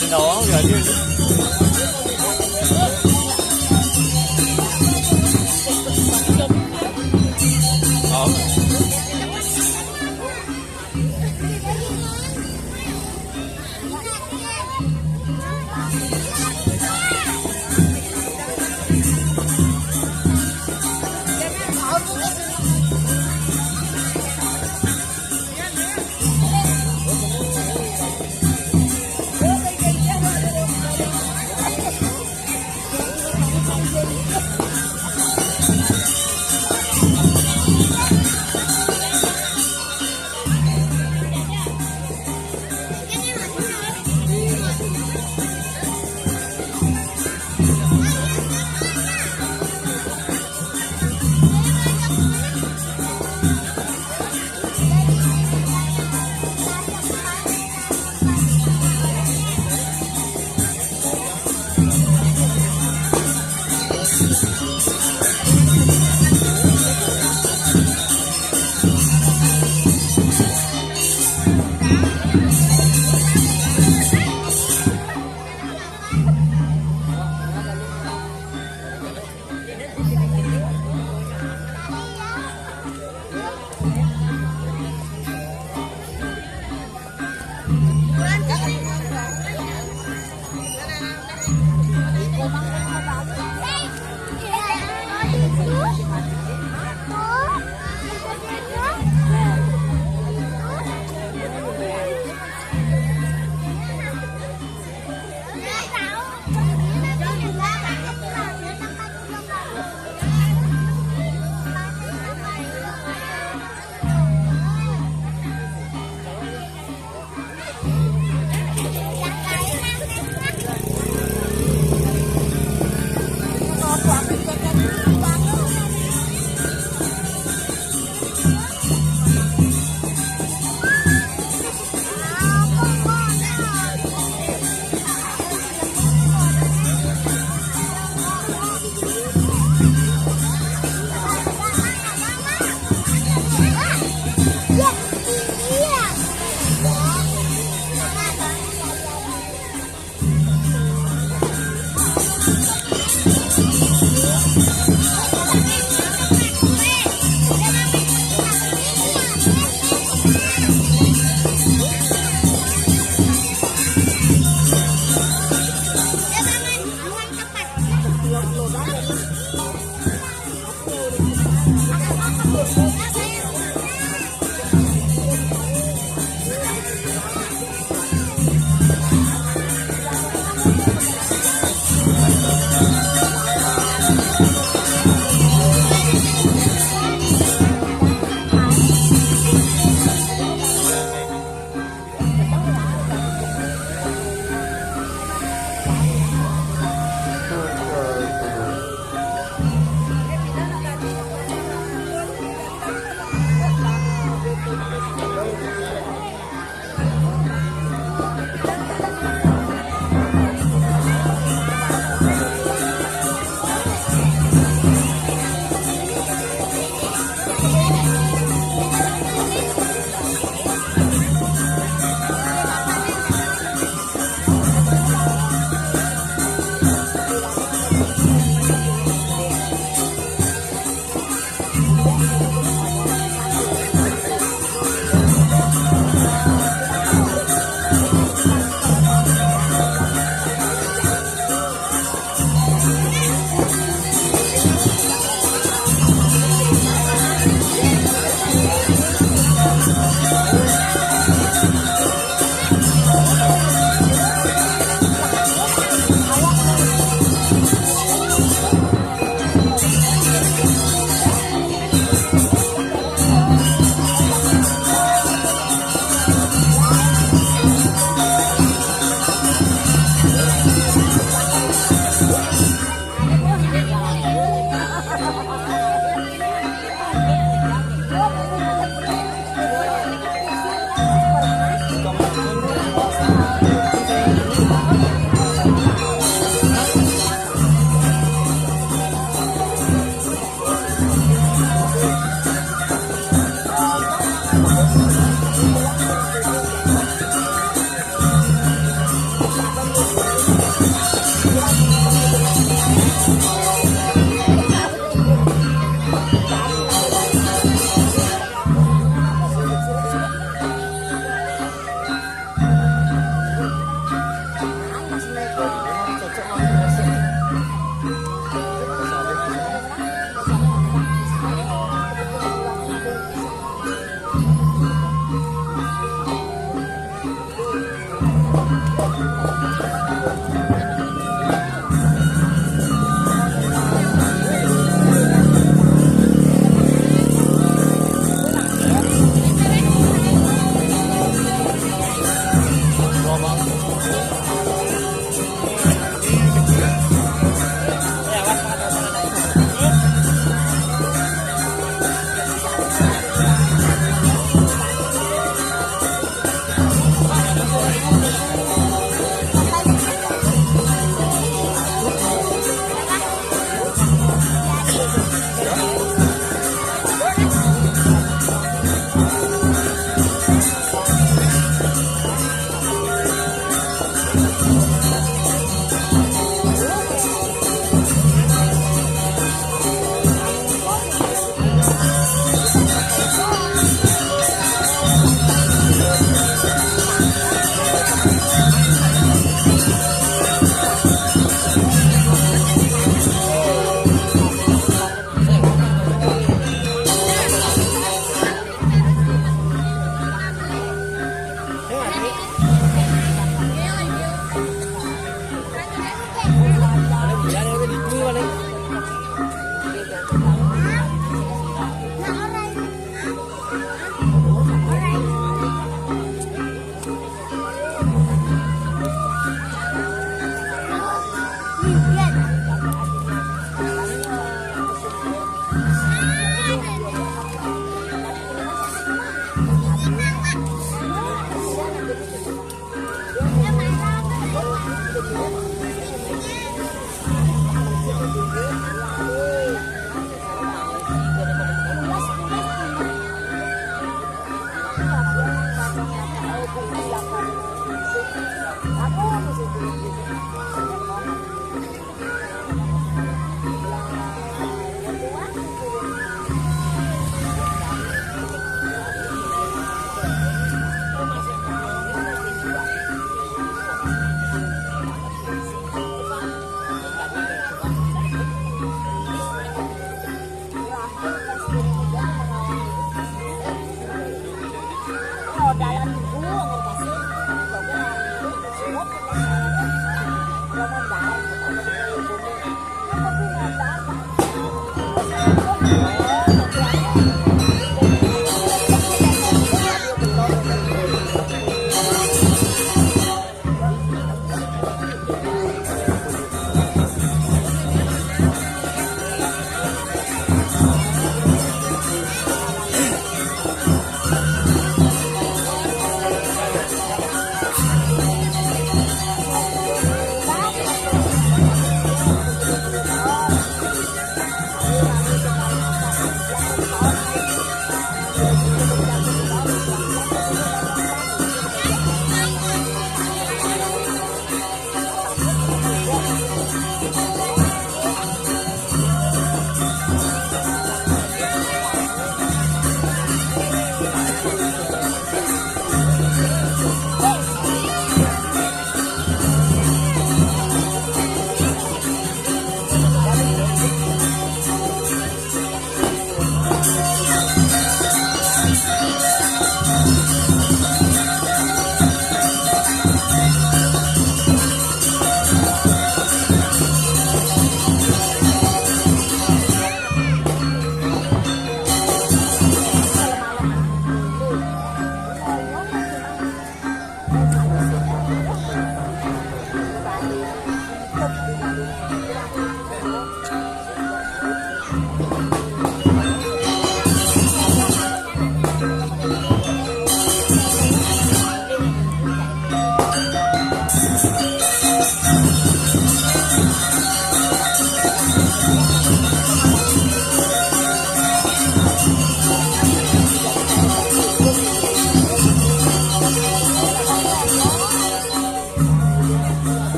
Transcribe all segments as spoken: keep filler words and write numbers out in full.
Trên đầu á, giờ chứ. Ờ.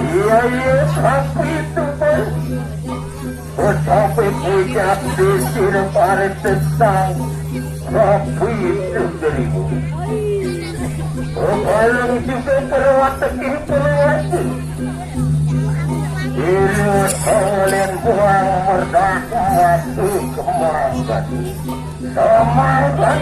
Iya, iya, tapi itu, Bos. Tapi punya di sini parit tentang tapi itu dirimu. Paling juga perwatekin perwati. Ini kalian buang merdaku masuk ke mangkat. Kemangkat.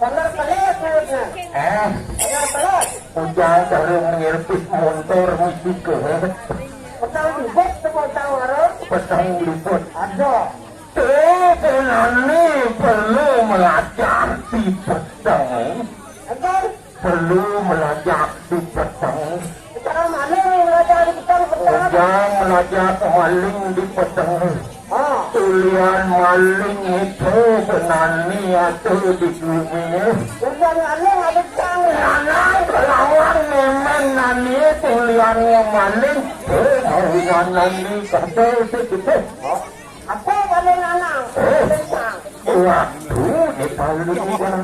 Bener pelit mulutnya. Eh, bener pelit. Ujang baru menyerpis montor misi ke. Petang dibet, petang warung. Petang dibet. Ada. Tuh, penani perlu melacak di petang. Betul. Perlu melacak di petang. Cara maling melacak di petang, petang. Ujang melacak maling di petang. Ah. Tulian maling itu benani atau di bumi. Tulian maling ada cang. Lanang kelawan memen nani tulian maling. Eh, tulian nani kata itu gitu. Apa pada lanang? Eh, waduh, ini paling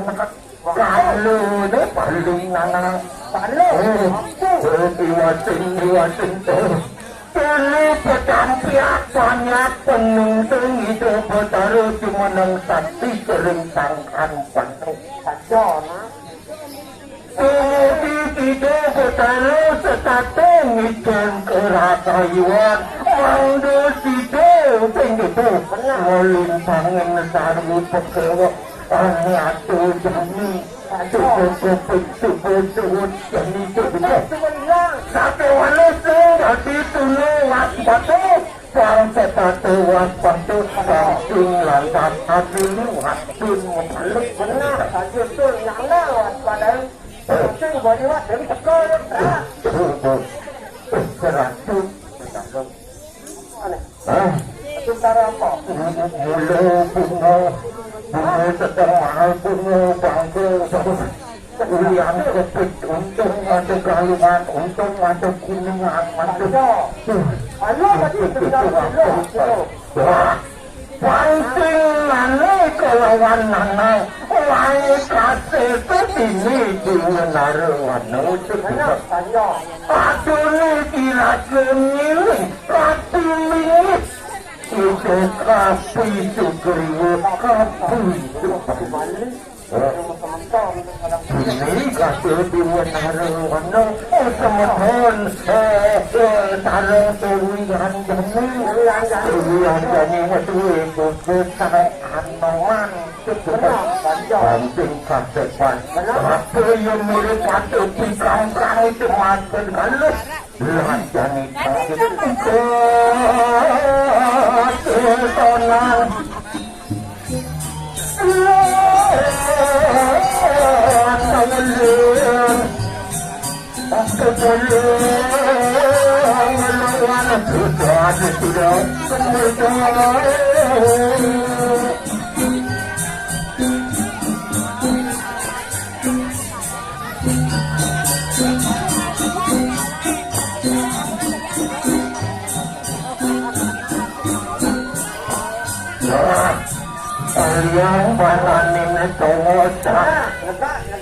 banget. Kalau ini paling lanang. Kalau eh, diwasin, diwasin tuh. Ini petampiak banyak penuntung itu Betara jumeneng sakti kering sangkan penuh. Saja, nah. Tumudi sida Betara setata ngidang kerakayuan, mangda sida sing itu. Bener. Molintangen sarwi pekewa, ane atu jani. Aduh, aduh, aduh, aduh, aduh, jani, aduh, aduh. Sakewana sing dadi tulu waspada. Sang setata waspada samping lantas ati wasin mebalik. Benar, saja tuh nyala waspada. Samping bodiwat dari teko, Tra. Seratu. Aneh. Hah? Itu cara apa? Mula bunga, bunga sedang mahal, bunga bangga, bunga Ulian kepit untung ada galungan, untung ada kuningan, ada. Ayo, ayo, tadi itu sebentar dulu, apa? Dulu. Wah, panting nane kelawan nanang, wae kasih ini di menara wana. Ayo, ayo. Aduh, ini kira-kira ini, ratu ini. Itu kapi itu geriwa, kapi itu. Ini kata diwenara wana, oh, semeton, eh, eh, sareng Dewi Anjani. Dewi Anjani metu ibu sareng Anoman. Benar, Kanjeng. Banting kasepan. Benar. Apa yang mirip kata pikang-kang itu makan halus. Lanjani sakit. Nah, kalian mana nini tunggu sa.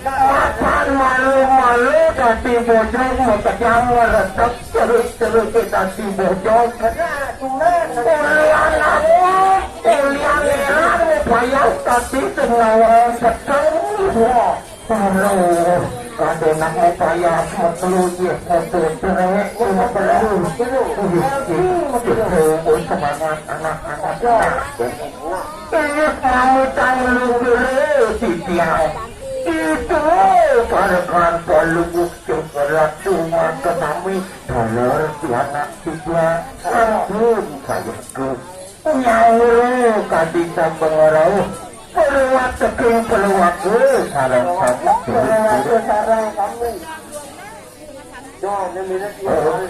Makan malu-malu tapi bojong mau kejang ngeresep terus-terus kita si bojong. Kuliah namun, kuliah merah mau payah tapi senawang peteng. Wah. Aduh, kadéna mau payah metu ya, metu trek, metu. Wih, semangat anak-anak. Ingat mamu tang luhur titiang. Itu parekan palungguh jeung ratu mangka sami taler di anak tiga. Ampun, sayangku. Nyaur kadita pengerauh. Perwat teking perwat, eh, sarang kamu. Perwat, eh, sarang kamu. Oh,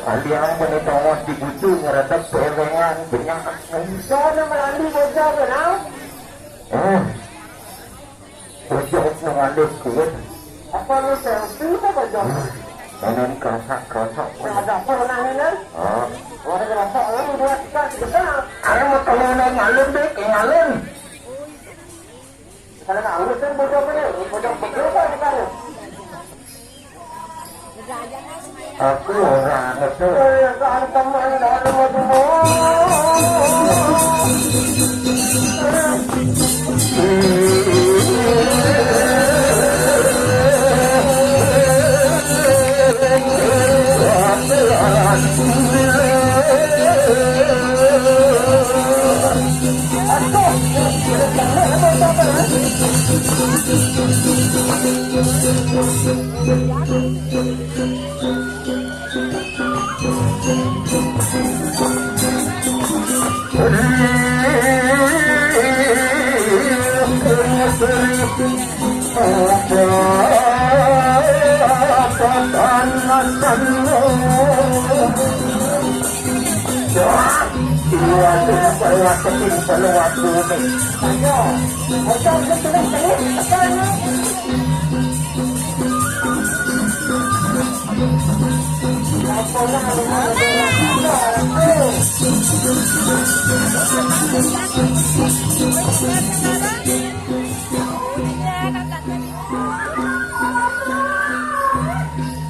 kalian meni tongos di bucu ngeredek perengan benyakan. Soalnya melandi bocah kenal. Oh, bocah nu ngalih kuat. Apa lu selfie apa bocah? Kanan kerasa kerasa. Ada apa nang ini? Ah. Ada kerasa lu dua tiga tiga. Ayo mau kalau nang ngalih deh, kayak ngalih. Kalau ngalih kan bocah apa ya? Bocah betul kan bukan? Aku ora ngerti.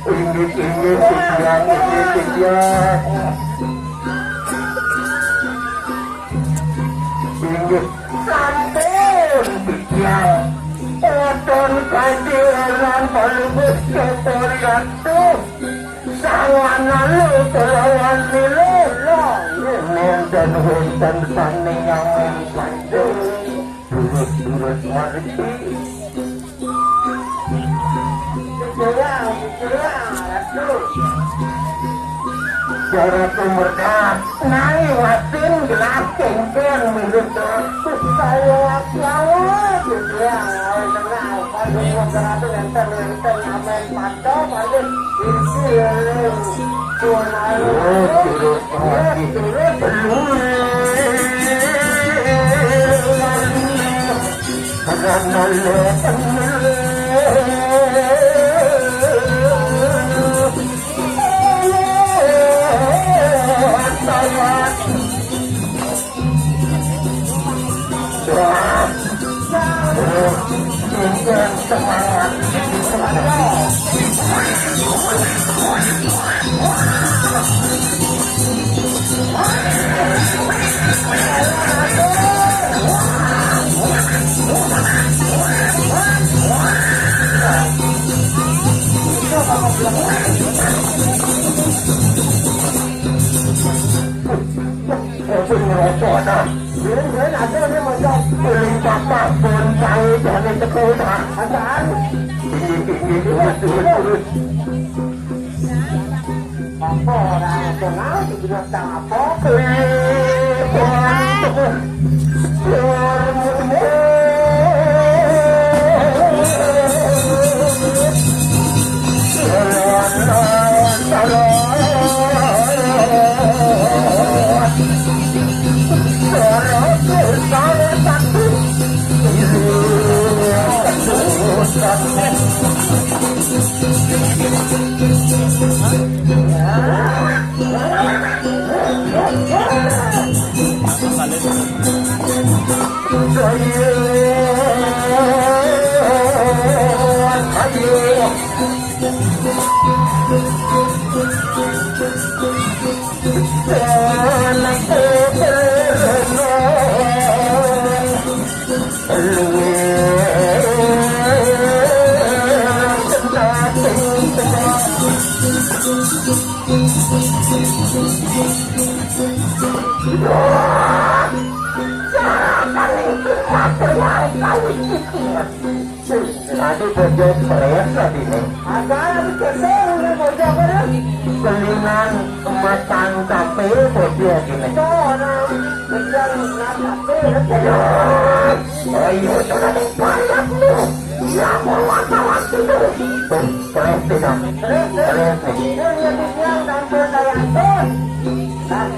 Inggih, inggih, titiang, inggih, titiang. Inggih, sampun, titiang. Oton kanthi orang palungguh Cokor Ratu. Sawanana kelawan mila. Nénten wénten sané nyameng panjang. Durus-durus ngerti. Pikiran, pikiran, Ratu. Cara tumurda, nai watin gelas kéngkén milu terus. Saya watin, pikiran, awal tengah, pandung, Ratu, ngenten, ngenten, ngamen, pandung, pandung, isi, leleng, tuan, ayo. Oh, turut, turut, turut. Ampun, ngerasa, nah. Ini, ini ada, ini, macam. Paling patah, pun tahu, jangan tegur, nah. Apaan? Ini, ini, ini, terus, terus, terus. Apa orang kenal di binatang apa? Eh, orang tegur. Tadi bojo stres tadi nih. Ada di kesel udah bojo apa dah? Kelingan kemasan kafe bojo gini. Tuh, nah, kejar nasa. Ayo, sudah banyak lu. Ya, mau masalah itu. Tuh, stres tidak? Stres, stres. Stres nih. Dia, dia, dia, tampil kayak itu. Nah,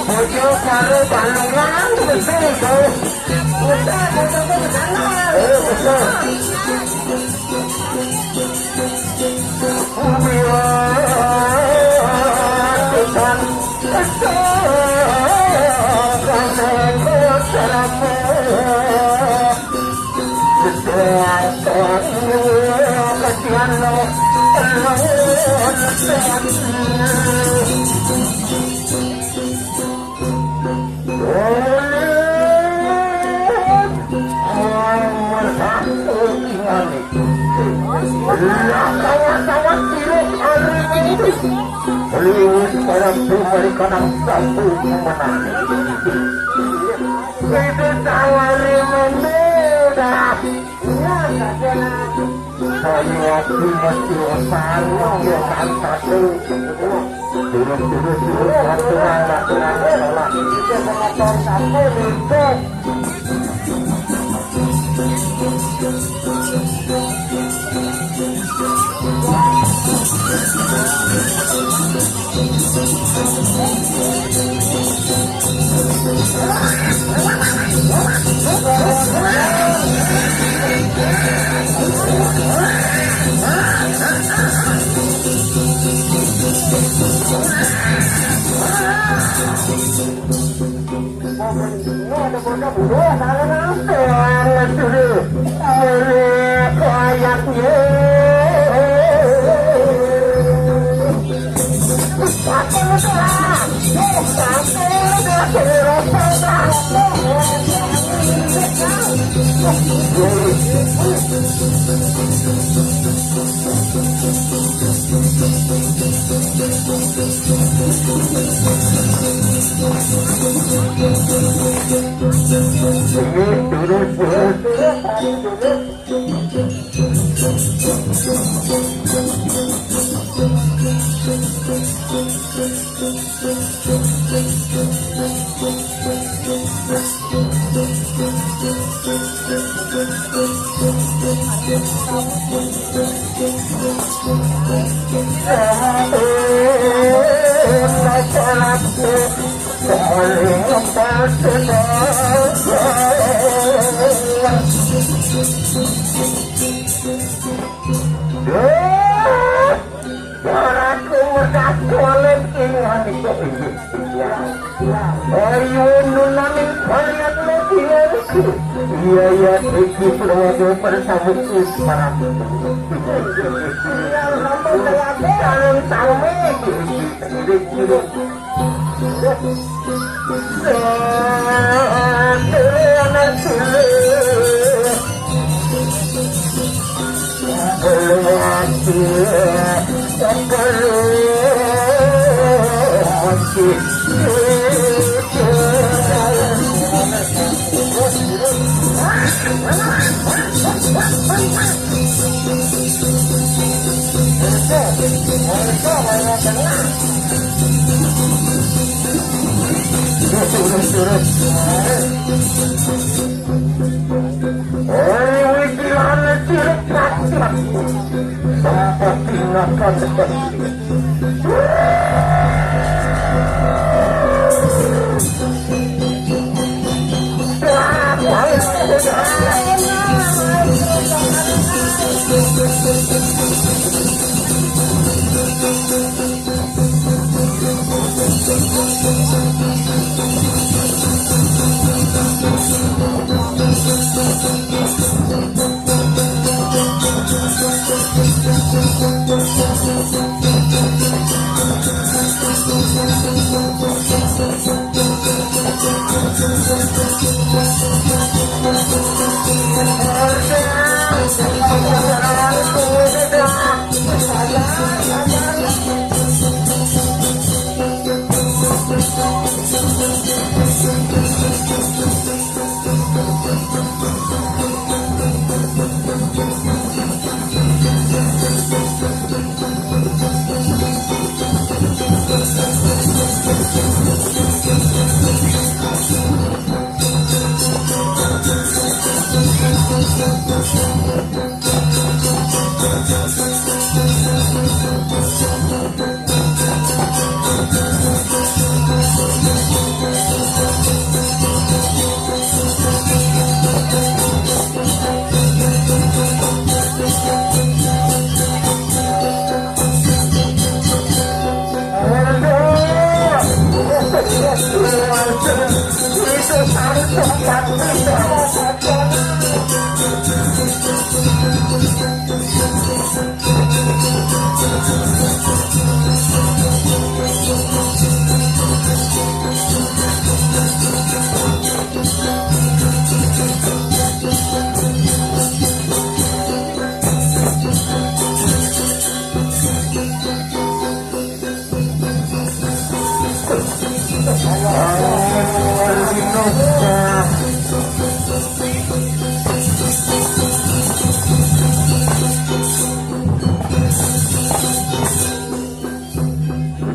Bojo karo balungan betul, Bos. Ayo, betul. Lah, kawan-kawan, tiru hari Minggu. Liwat para bumi kanang satu menang. Itu tawari Minggu dah. Saya waktu mesti wasan, wasan satu. Turun, turun, turun, aturan, aturan, salah. Itu penonton satu, Minggu. Ini turun, turun. Suaraku mergak kualet ing manika inggih. Ayo nunaning kalian lagi iki. Iya, iya, iki keluarga bersama Ismail. Calon sami iki. Terus, terus, terus. Oi, wiki lana cilik pati. Sampat ingatan.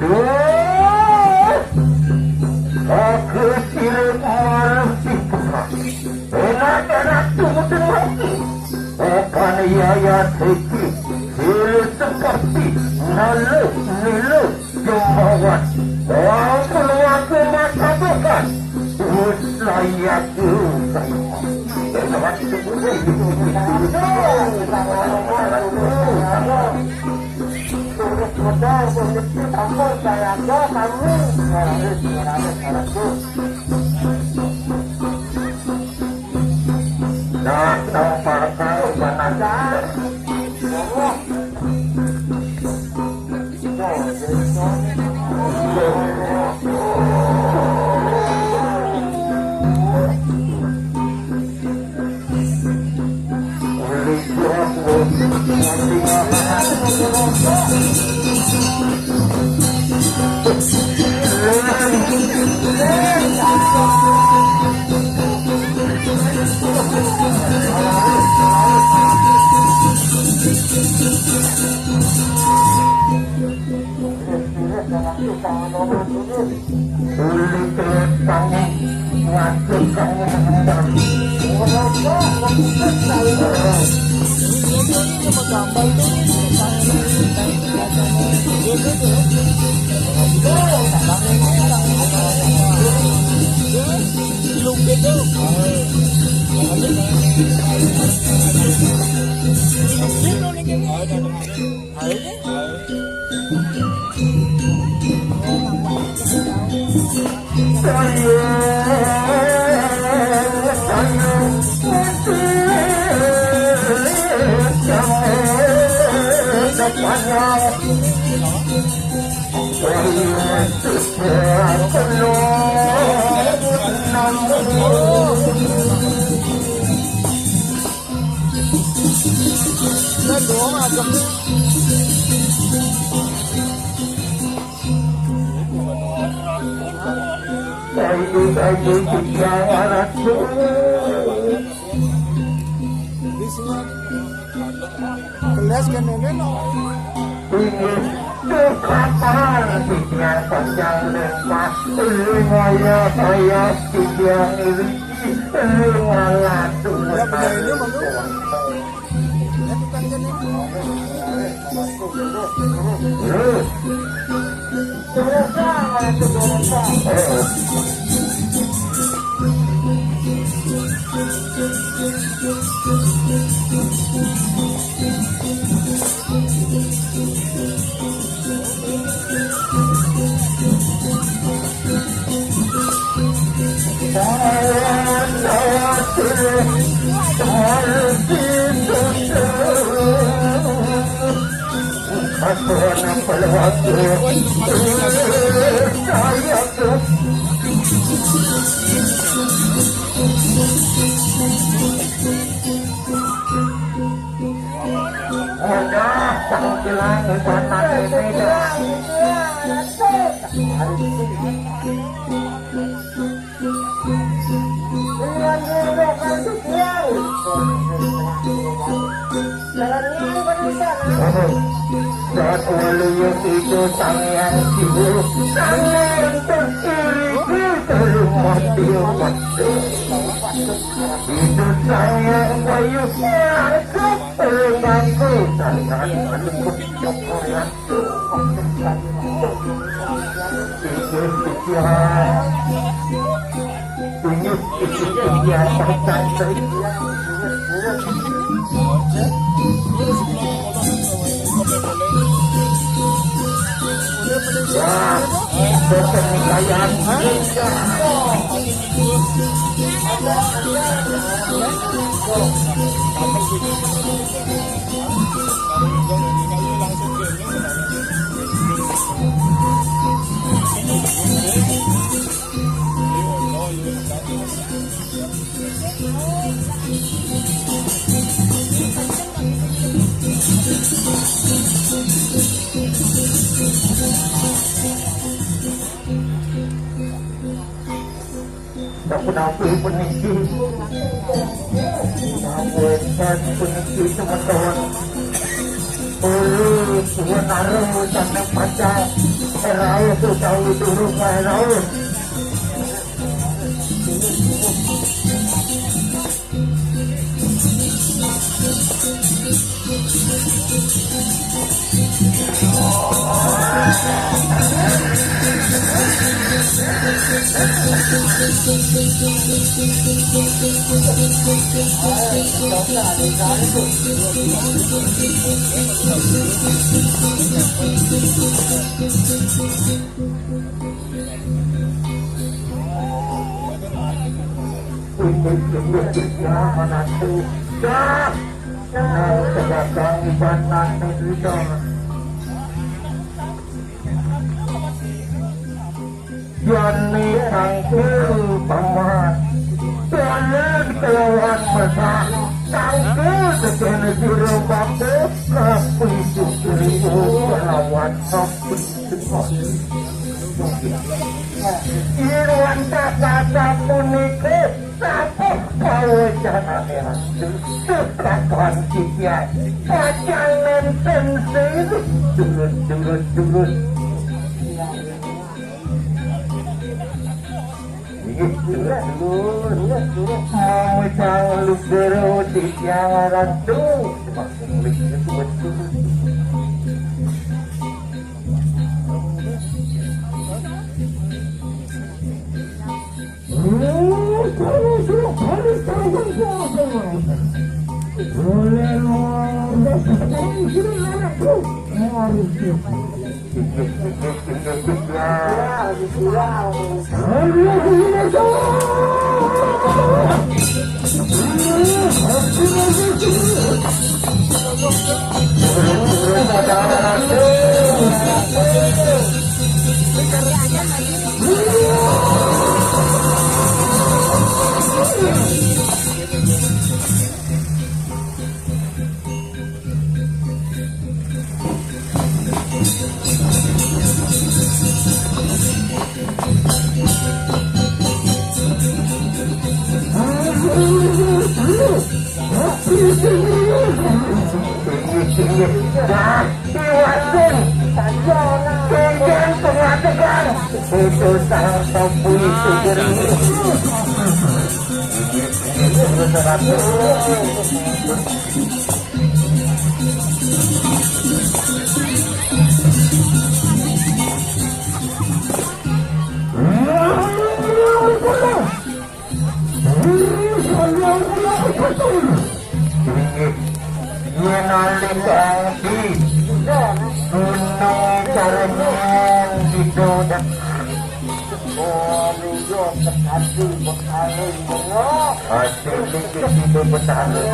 Duh, aku sirip marah si perak. Enak-enak tunggu-tunggu. Opan yayat iki, hilir seperti nalu milu jembawan. Wong keluarga mata bukan, wis layak juga. Turut modal, turut tambah, saya aja kamu. Harus, harus, harus. Nah, tampaknya mana? Uli kelet tangi, ngadeg tangi menendang. Saiki, saiki, Gusti Allah, Ratu. Gelas kene no. Inggih, tukapar titiang panjang lempah. Limaya saya titiang iri. Limala tuwuh. Ya, bener ini, Mang. Udah, tangkilan ibatan ini dah. Saat wali itu Sang Hyang Siwa, Sang Hyang Tengkiriku, terumah dia mati. Itu Sang Hyang Bayu, ngarep rumahku, Sang Hyang Bayu. Sapunapi puniki. Sampun puniki semeton. Uli suwun aru saneng pacar. Rauh utawi durung wae rauh. Ini sungguh tidak menantu. Dah, nang sebatang ibanan duita. Jani tangkil paman, jalan kelawan mesah, tangkil sekene sira bangku, tapi sukriku kelawan sapi. Yen wantah kata puniki, sapuh kawecanane Ratu, kapan kikian, pacangan tensi, durut, durut, durut. Mau cang lu beru di tiang ratu. Yen nalika di Gunung Carengan gitu dah. Hasil dikit gitu betari.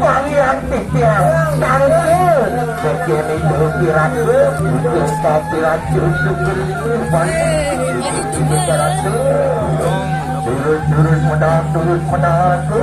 Walian titiang tangkil. Bagian itu piratu. Kita piratu syukur ini. Turun-turun modal, turun modal aku.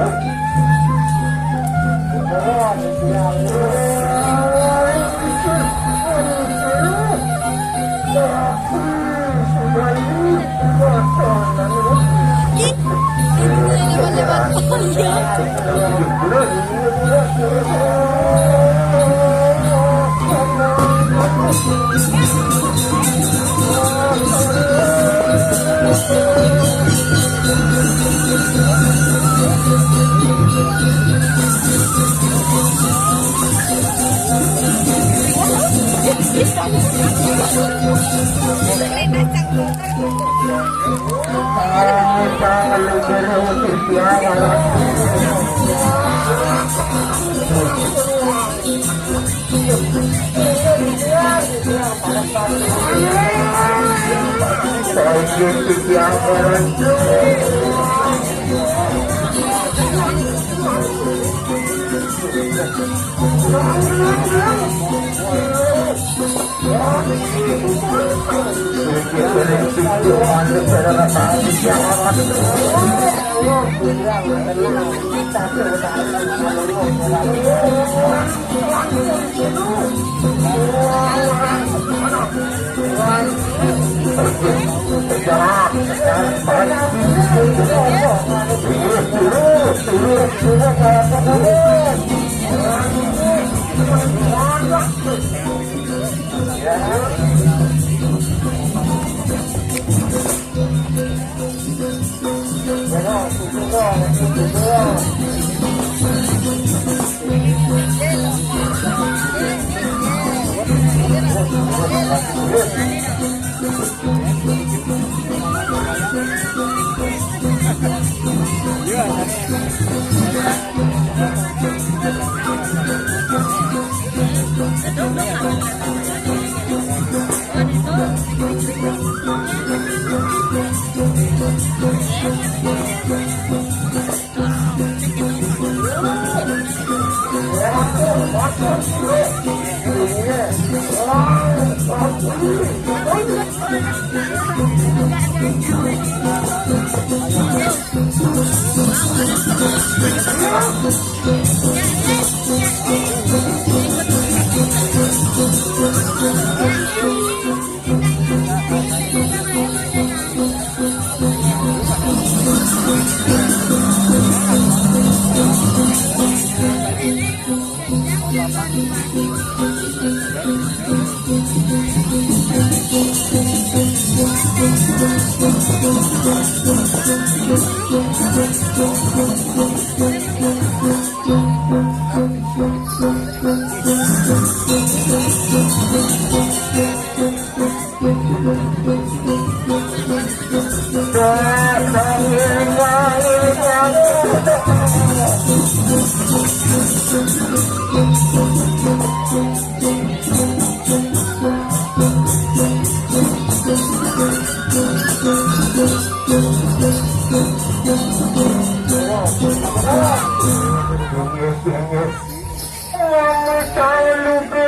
Mama saya lupa,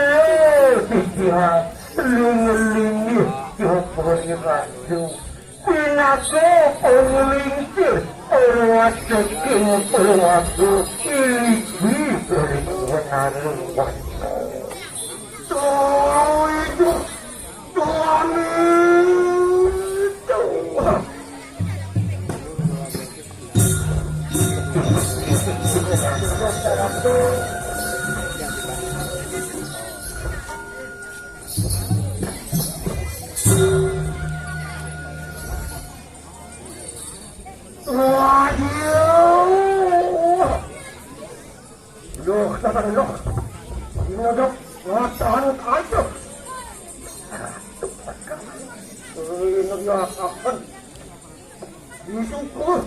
pikiran lingi-lingi, tiap hari raja. Pinaka penglingsir, penguasa king, penguasa iligi dari menara. Tuh itu, tuh itu. Waduh. Loh, sabar, loh. Ini ada perasaan kacau. Ini dia akan disukur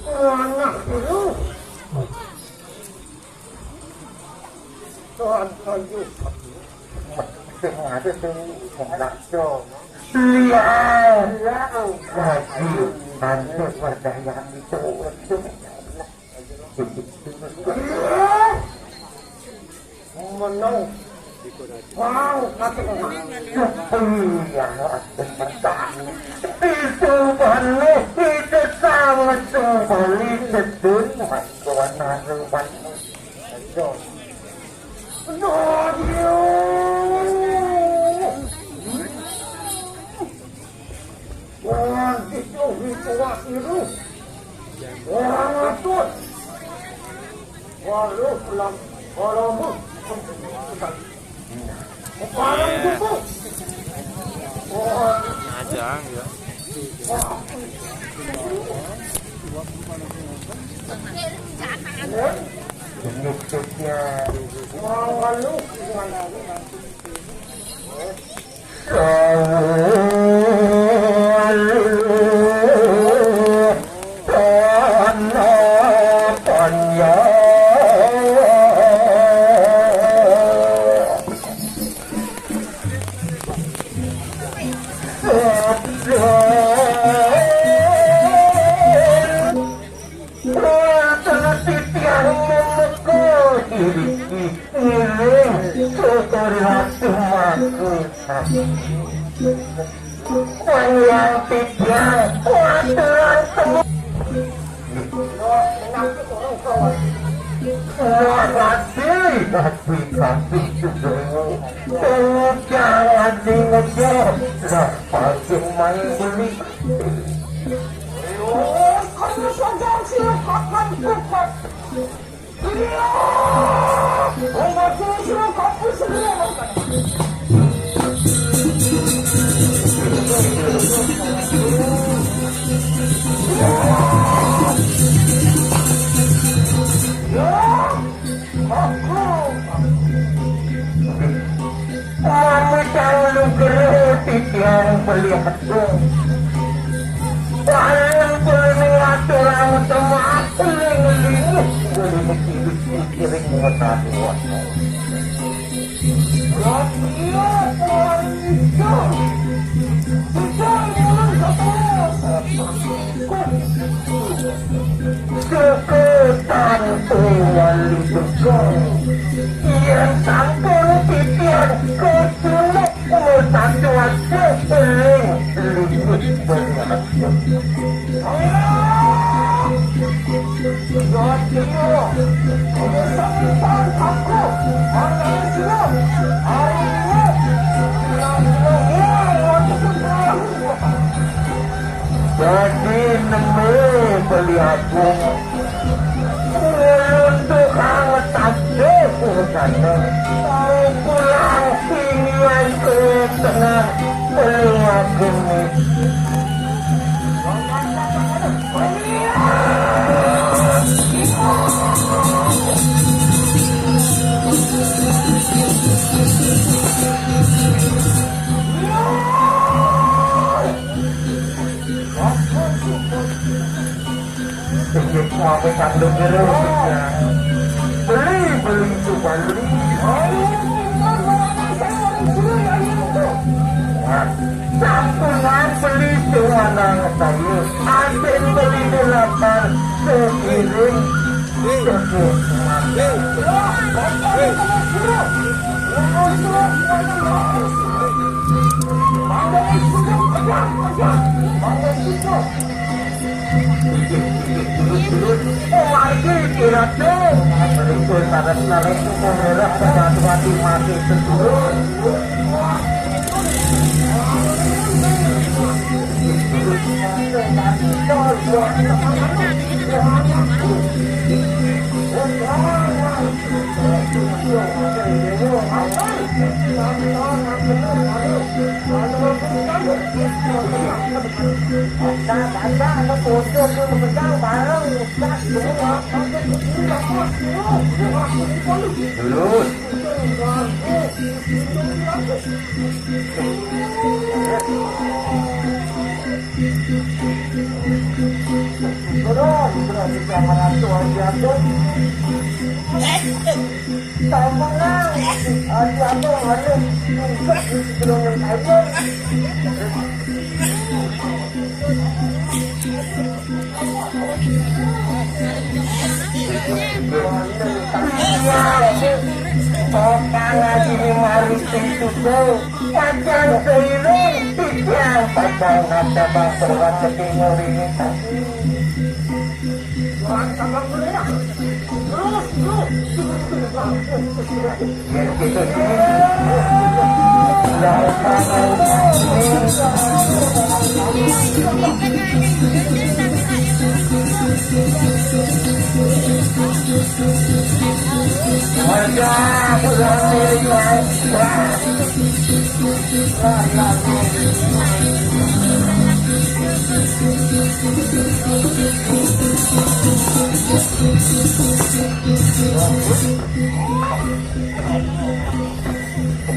anak itu. Tuhan, tuhan, tuhan. Sing ada sing ngaco. Iya. Iya. Lagi, nanti percayaan itu. Menang. Wow, kata orang. Iya, bertahan. Itu balik, itu sama sekali sedun. Tuhan, Tuhan. Aduh, dia. Wah, itu, itu, wah, itu. Wah, itu. Wah, lu, pelan. Wah, lu, pelan. Iya. Ajang, ya. Wonten titiang memeka diri ngiring Ratu Mangku. Wayang titiang wonten temu. Wah, hati, hati, hati, sudah. Tuh, jangan diingat ya. Lah, pasti main beli. Oh, kamu saja sih, kapan kupat. Iya, obat sih, kamu sendiri. Mami kang lugero titiang beli agung. Paling kuwi ngaturang temak kuwi ngelingu kuwi dikiring wetane. Iya, Tuhan itu. Tidak, Tuhan, satu. Keketan wali begal. Yen sampun titian keculuk, mutatu aja eling liput banget. Dadi neme beli agung. Ulun tukang taksih urusane. Pulang sinian ke tengah beli agung. Sing wis suami kandung kira. Beli, beli itu beli. Nah, sampun beli itu mana saya. Adik beli delapan sekiring. Lulus. Iya, Bapak ngaji di mari pintu tuh. Padang keliling, titiang padang kata bang perwat ke timur ini. Terus, terus.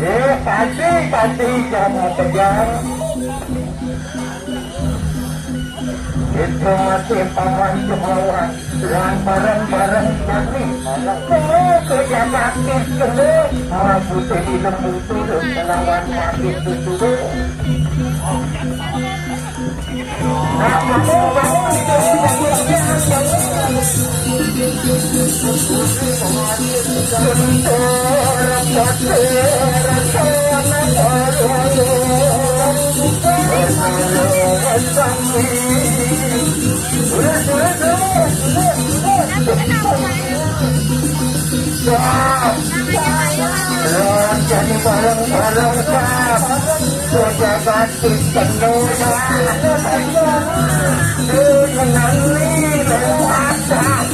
Eh, pati, pati, jangan tegang. Itu masih paman Jemawan. Yang bareng-bareng kami. Kena kerja bakti kena. Rambut ini lembut turun melawan sakit tutup. Jadi bareng-bareng, Kak. Sudah ganti penuh, Kak. Menang nih, lewat, Kak.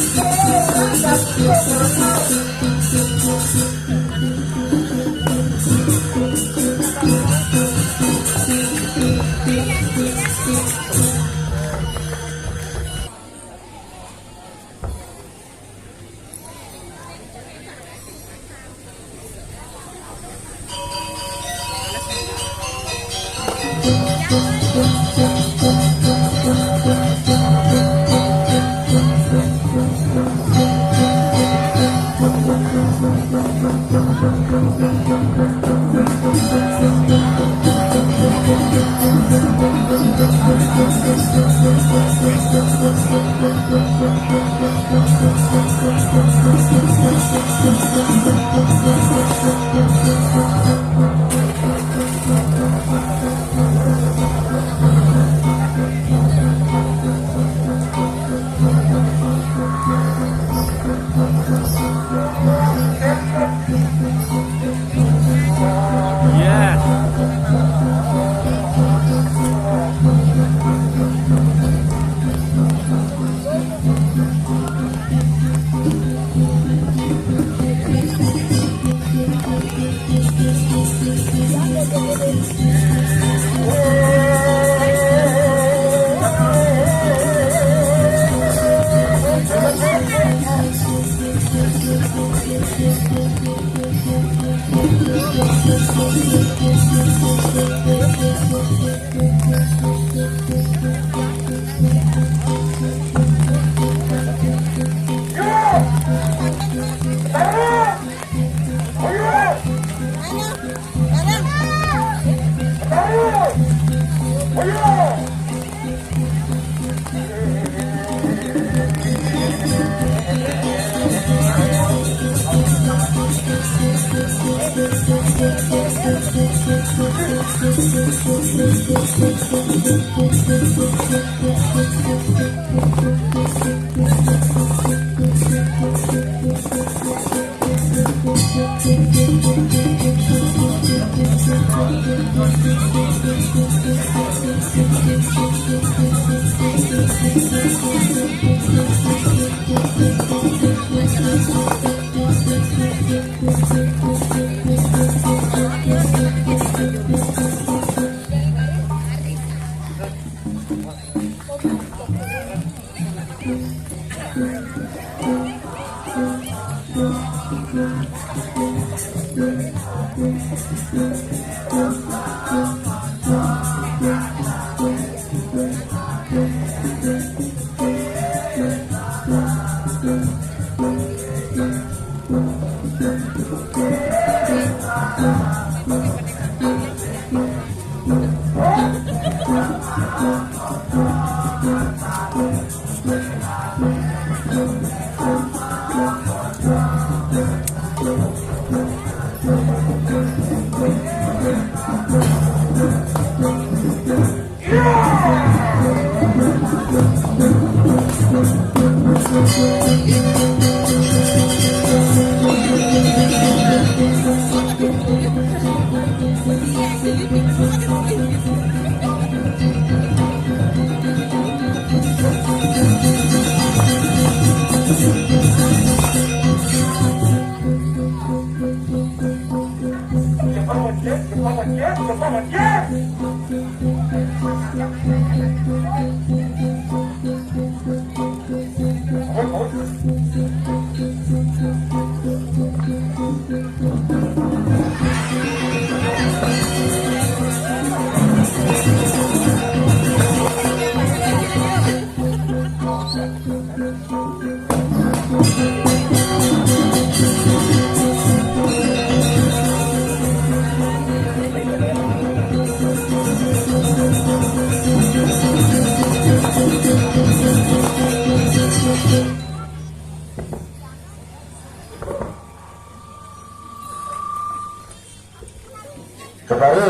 Kembali.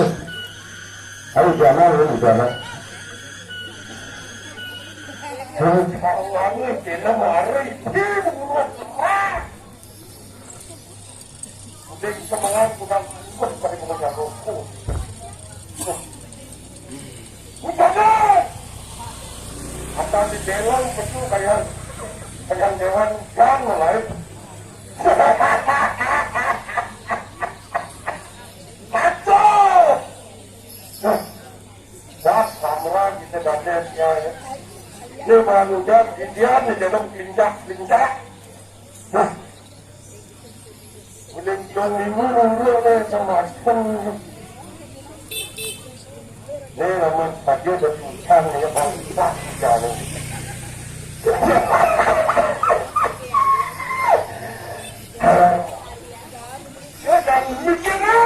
Ayo, jangan, lu jangan. Sawangi kena mari, ih, buruan serah. Udah semangat, udah ikut pada pengajar rokok. Udah deh. Atau di dalam betul kayak, kayak dewan jang lain. Kacau. Nah, dah, sama kita baca dia, ya. Ini baru dah, dia ni dalam pindah-pindah. Nah, boleh jual lima orang deh sama. Ni nama saja dah susah ni, ya, bangsa kita ni. Dia dah mikir ni.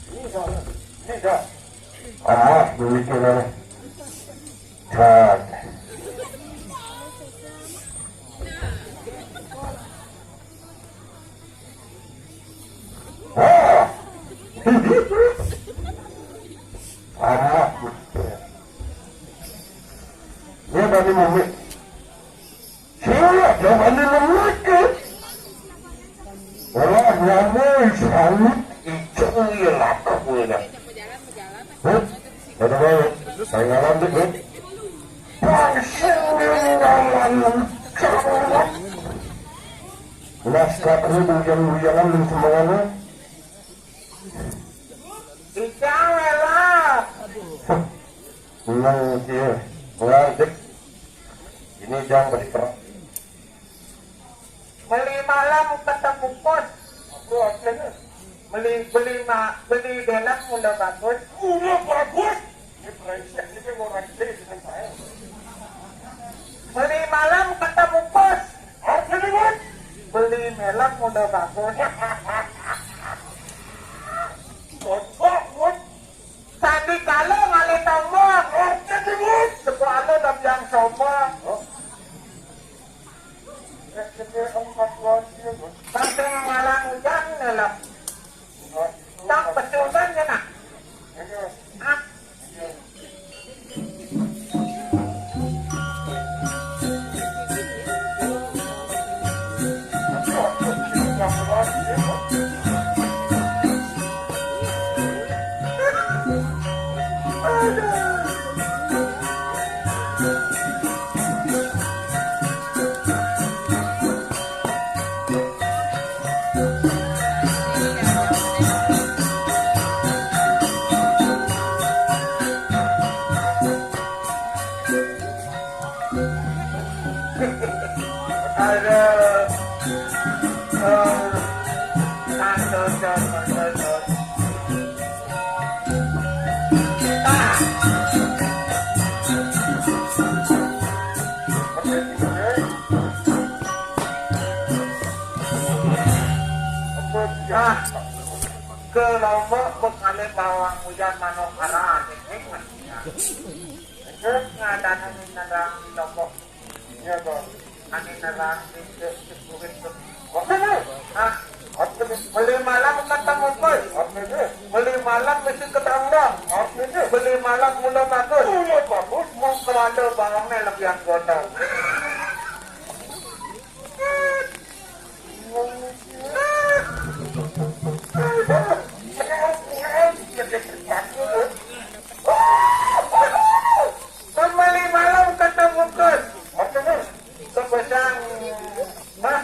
Ini dah, ini dah. Ah, demikian lah. Kan. Ah. Anak. Dia tadi mami. Siap, jangan lelaki. Wah, nyamuk, salut, icung, ya, laku, ya. Hah? Ada apa? Saya ngalam dikit. Pasang dalam cawat. Naskah kudu yang uyangan dan semuanya. Icang lah. Nang dia, ngardik. Ini jang beri perang. Beli malam ketemu pos. Apa artinya? Beli, beli ma-, beli delak mula bagus. Mula bagus? Ini brengsek, ini orang C dengan saya. Beli malam ketemu pos. Apa ni, Bos? Beli melak mula bagus. Bocok, Bos. Sandi kala ngalih tombong. Apa ni, Bos? Sebuah alo dah biang sombong. Oh. Sampai ngalang ujan ni lah. Tak betulan ni nak. Hah? Ada, eh, ada, ada, ada. Ah. Ah. Ke Lombok, bekale bawang ujan manuk haram, ini. Terus ngadana nerang di Lombok. Iya, Bang. Ane nerang di ke-, ke-, ke-, ke-, Maksudnya? Hah? Maksudnya? Beli malam ketemu, Boy. Maksudnya? Beli malam mesti ketemu. Maksudnya? Beli malam mula bagus. Mula bagus. Mau keranda barangnya lebih anggota. Kembali malam kata bungkus. Sebesar, hah?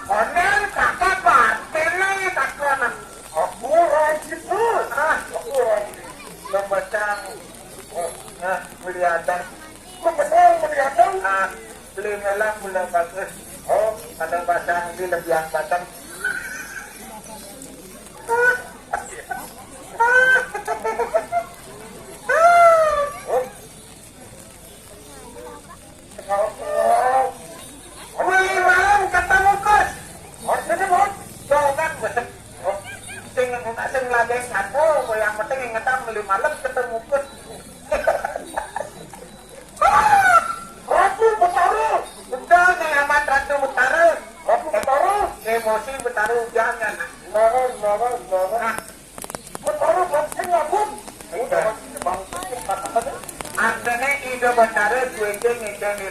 Konen kakak batin nih kakak. Aku rajin, hah? Aku rajin. Sebesar, nah, beli ada. Kok betul beli ada? Ah, beli melak mula bagus. Oh, kadang pasang di lebih angkatan. Beli malam kata bungkus. Maksudnya, Bos? Jangan, Bos. Sing, sing lagi satu, yang penting ingetan beli malam kata bungkus. Ratu Betara. Betul nih, Amat Ratu Betara. Ratu Betara. Emosi Betara hujan, kan? Nah, nah, nah, nah. Nah. Betara, Bos.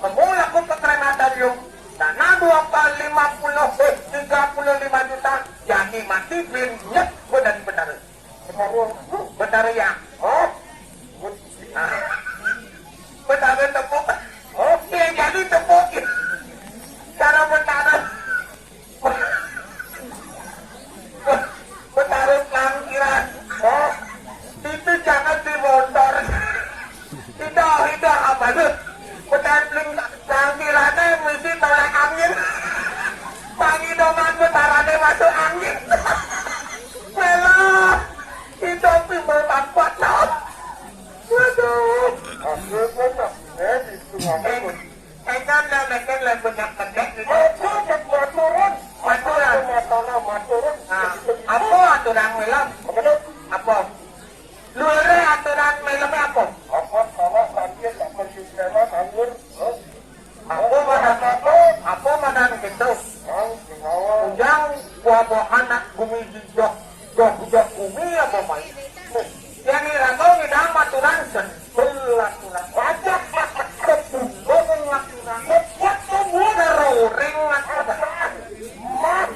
Kemu laku ke krematorium, dana dua kali lima puluh, eh, tiga puluh lima juta, jani mati, bin nyet badan betara. Betara yang, oh, betara tepuk, oh, ya, jadi tepuk. Cara betara. Betara langkiran. Oh, itu jangan di motor. Tidak, tidak, apa tu? Betara langkirannya mesti tolak angin. Pangi doman betarane masuk angin. Mela, itu timbul tampak tau. Waduh. Aku pun tak, eh, itu. Eh, Edan dan Edan lah banyak kedek gitu. Aku tak mau turun. Aturan. Masalah mau turun. Nah, apa aturan film? Apa tu? Apa? Lu ada aturan filmnya apa? Apa salah sambil tak konsisten anggur? Hah? Apa mana apa? Apa mana gitu? Yang sengawa. Ujang buah-buahan nak bumi jijok. Jok-jok bumi apa main? Yang iraga ngidang maturan sen. Pelaturan. Wajah. Kebun maturan. Buat semua dah roring maturan. Buat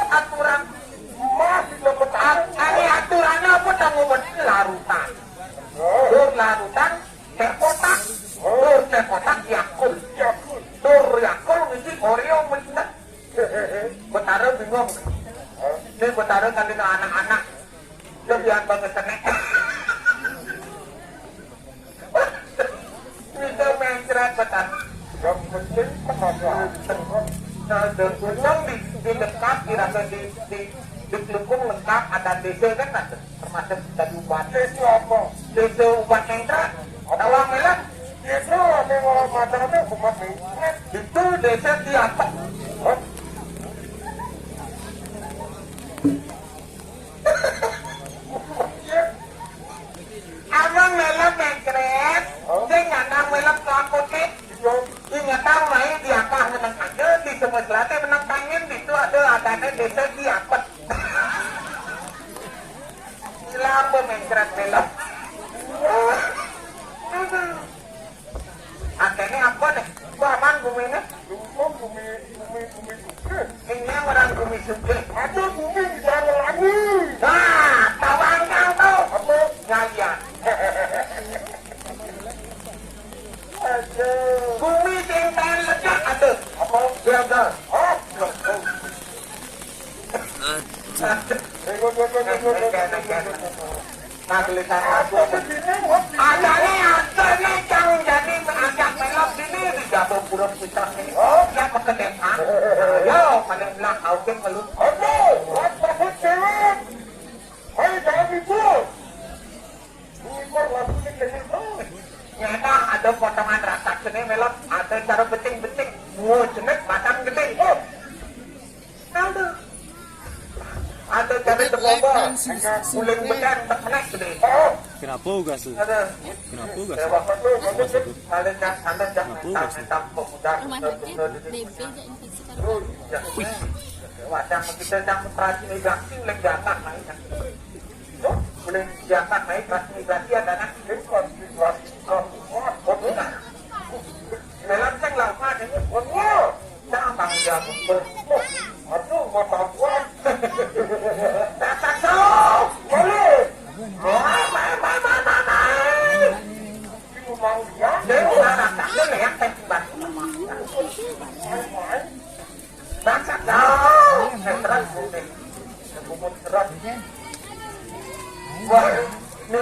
aturan. Ari aturannya apa tanggung betul larutan. Dur larutan, teh kotak. Dur teh kotak, Yakult. Dur Yakult, ngisi Oreo, minta. Betara bingung. Ini betara kali na anak-anak. Lebihan banget tenek. Bisa mencret, betul. Yang penting tenaga. Nah, dan gunung di, di dekat, di rasa di, di, di Klungkung lengkap, ada desa kan ada, termasuk dari Ubat. Desa apa? Desa Ubat Nengkrak. Tawang Melan. Desa ada orang macamnya Ubat Nengkrak. Itu desa di apa? Hah? Abang melok mencret, sing ngandang melok ke apotek. Ingetang mai di akah menang aja, di semua selatan menang tangan, di itu ada adanya desa di apet. Gila apa mencret melok. Akhirnya apa nih? Gua aman bumi ini? Bumi, bumi, bumi. Ini orang bumi sugih. Aduh, bumi di sana lagi. Nah, tawang kau tu. Apa? Ngalian. Aduh. Bumi sing tahan ledak ada. Apa? Gagal. Oh, Aduh. Nah, tulisan aku. Ada ni, ada ni, cang jadi ajak melok sini, di jatuh burung pisang ni. Oh, dia pakai desa. Ayo, paling belak, kau ke ngeluh. Aduh, what the fuck, cewek? Hei, jangan ribut. Ini kok lagunya kena, oh. Nyana ada potongan ratak sini, melok, ada cara beting-beting. Wow, jenek, batang gede. Oh. Ada. Ada jadi terlomba. Guling bekan tak kena gede. Kenapa ugas tu? Ada. Kenapa ugas tu? Kenapa ugas tu? Kenapa ugas tu? Rumah sakit, bebe je infeksi paru-paru. Wih. Wah, yang kita yang operasi ni ganti oleh jatah naik. Tuh, oleh jatah naik, berarti, berarti ada nak. Ini konflik, konflik, konflik. Dalam yang lama ni, wah, jangan tanggung jawab. Aduh, mata gua. Datang tu. Balik. Mai, mai, mai, mai, mai, mai. Dia orang datang tu, yang tembak. Mai, mai. Bangsat, jauh. Seteran putih. Sekumut serat. Wah. Hei,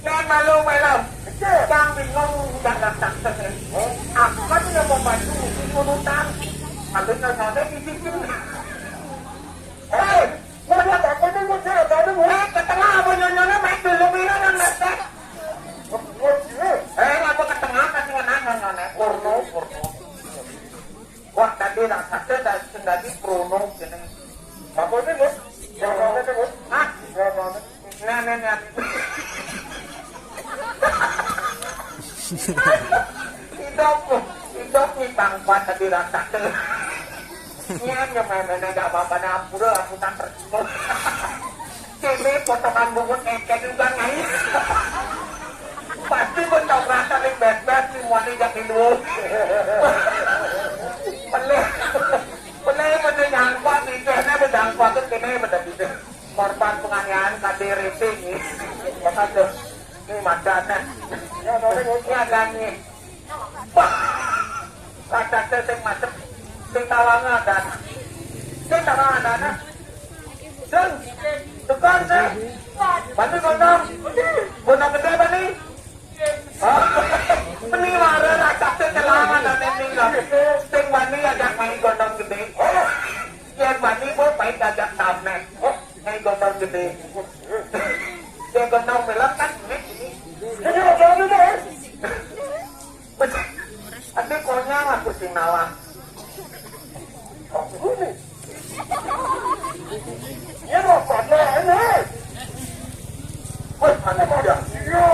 jangan malu-malu. Jangan bingung, jangan takut. Apa dia mau maju di urutan? Habis nontonnya di sini. Hei, mau lihat apa nih, mau lihat apa nih? Eh, ke tengah apa nyonyona, main dulu, Mira, yang ngetek. Eh, apa ke tengah, kasih ngenang nyonyona. Porno, porno. Wah, tadi raksasa da-, sendadi prono kene. Apa ini, Bos? Apa ini, Bos? Hah? Apa ini? Nah, nah, nah. Hidup, hidup nih bangkuan tadi raksasa. Iya, nyemen-nyemen, nggak apa-apa, nah, ampura, aku tak terjun. Kene potongan bungut ngeket juga, Nyai. Pasti bentuk rasa ning bet-bet, ning wani jak ning duwur. Pelih. Pelih, pelih nyangkut, ning kene, nyangkut, kene, bener gitu. Korban penganiayaan K D R T ini. Makanya, ini macamnya. Ya, ada nih. Wah, kadang sing macem, sing tawang ada. Sing tawang ada. Sing, tukang, sing. Bani gondong. Gondong gedé, Bani. Oh, meni mara raksasa kelangan, ada ning. Sing bani ajak main gondong gedé. Yén bani, Bu, main ajak tamèh. Main gondong gedé. Yén gondong film kan duit ini. Ini apa ini, Bos? Ati konyang aku sing nawang. Aku nih. Iya, Bos, pada ini. Wes, pada pada. Iya.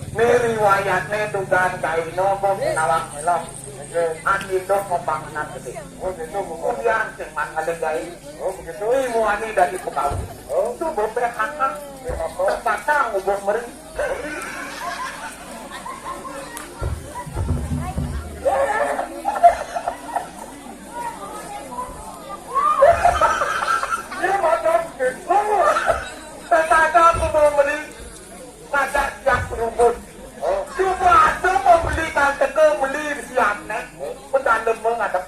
Ini riwayatnya dugaan kaino, Bu, nawang film. Oke. Ati itu pembangunan gedé. Oh, gitu, Bu. Kemudian sing man ngalih gaé. Oh, begitu. Ini muani dari Betawi. Oh. Itu bebek anak. Bebek apa? Terpaksa ngubur meri. Dia macam gitu. Ternyata aku mau beli ngajak siap rumput. Coba ada mau beli kan teke beli siap nek. Pedalem mengadep.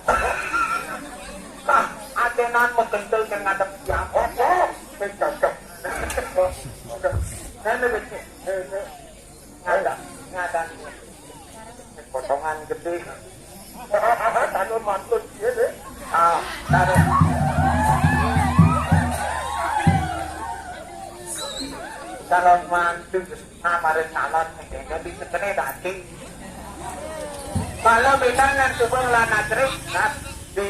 Nah, adenan mengkentel kan ngadep siap. Oh, oh, mencocok. Oke. Nah, ini becek. Ngadan, ngadan. Potongan gedé. Anu mantun, iya deh. Ah, taruh. Calon mantu, nah, mari calon, jadi sekene dadi. Kalau beda nang coba lan atrik, nah, di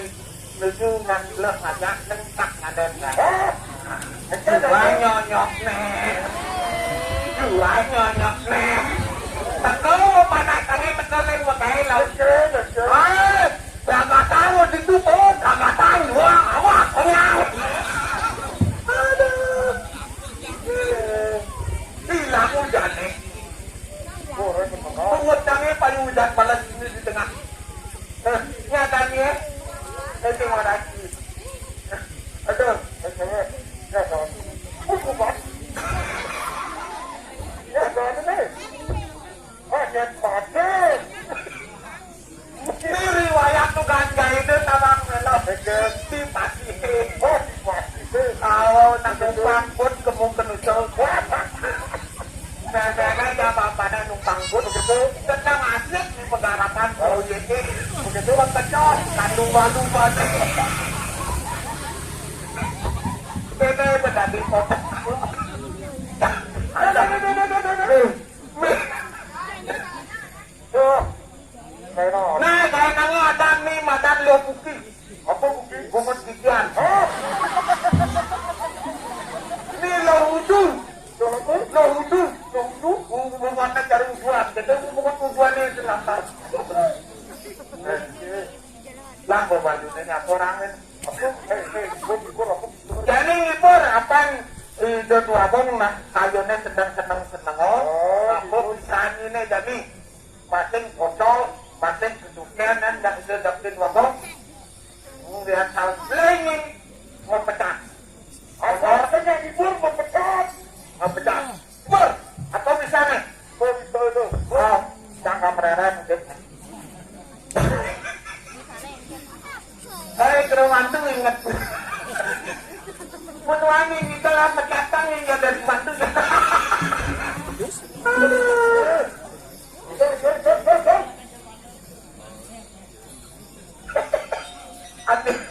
Nuju ngan leh ngajak nengkak ngadan kan. Dua nyonyok nih. Dua nyonyok nih. Teko panas tangi teko ning wekai lho. Hei, jangan tahu ditutup, jangan tahu. Wah, wah, wah. Aduh. Hilang hujan nih. Pengutannya paling hujan malas ini di tengah. Nah, nyatanya, eh, terima kasih. Aduh, eh, eh, eh, eh. Kuat. Ya, jangan deh. Oh, jangan pakai. Ini riwayat tukang jahitnya tawang melo. Di pati. Oh, di pati. Kalau nak numpang pun kemungkinan usul. Nah, nah, nah, ya, bapaknya numpang pun gitu. Sedang asik di penggarapan. Oh, iya, iya. Begitu, Bang Kecot. Kandu balu, Bang. Bebe, beda di kota. Ada, ada, ada, ada, ada. Nah, kayak nanya ada nih, madan lo buki. Apa buki? Bungut gigian. Oh. Ini lo udu. Lo apa? Lo udu. Lo udu. Bungut cari uduan. Jadi bungut uduan ini selamat. Lah, bawa baju ini apa orang ini? Apa? Eh, eh, gua, gua apa? Jadi ngibur, apa yang ide tuh abang nah, kayunya sedang seneng-seneng, oh. Oh, aku gitu. Bisa ini jadi. Masing pocol, masing kesukian, dan ndak bisa dapetin wabong. Ngeliat tahu pelengin, mau pecah. Apa artinya libur mau pecah? Mau pecah. Libur, atau bisa nih? Libur, libur, libur. Oh, jangan mereren, gitu. Saya ke rumah tuh inget. Mun wangi kita lah pecatang yang ada di batu. Aduh.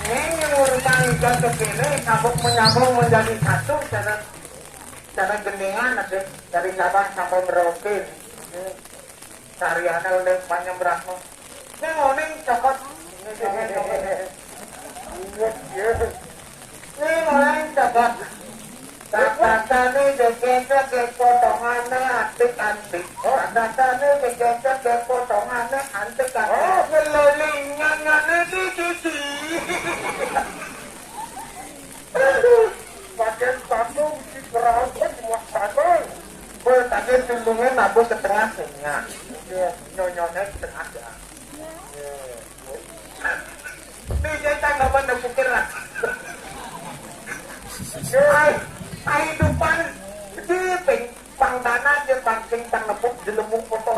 Ini urusan ikan kecil, sabuk menyambung menjadi satu, cara, cara gendingan ada dari Sabang sampai Merauke. Sariana udah panjang berapa? Ini ngoning cokot. Ini ngoning cokot. Kakakane dikecek, potongane antik-antik. Kakakane dikecek, potongane antik-antik. Oh, ngelolingane di sisi. Ke tengah ya. Iya, nyonya ke tengah ya. Ini saya tak dapat nak pikir lah. Hai, kehidupan di ping-, pang tanah je, pang ping tang nepuk jelemu potong.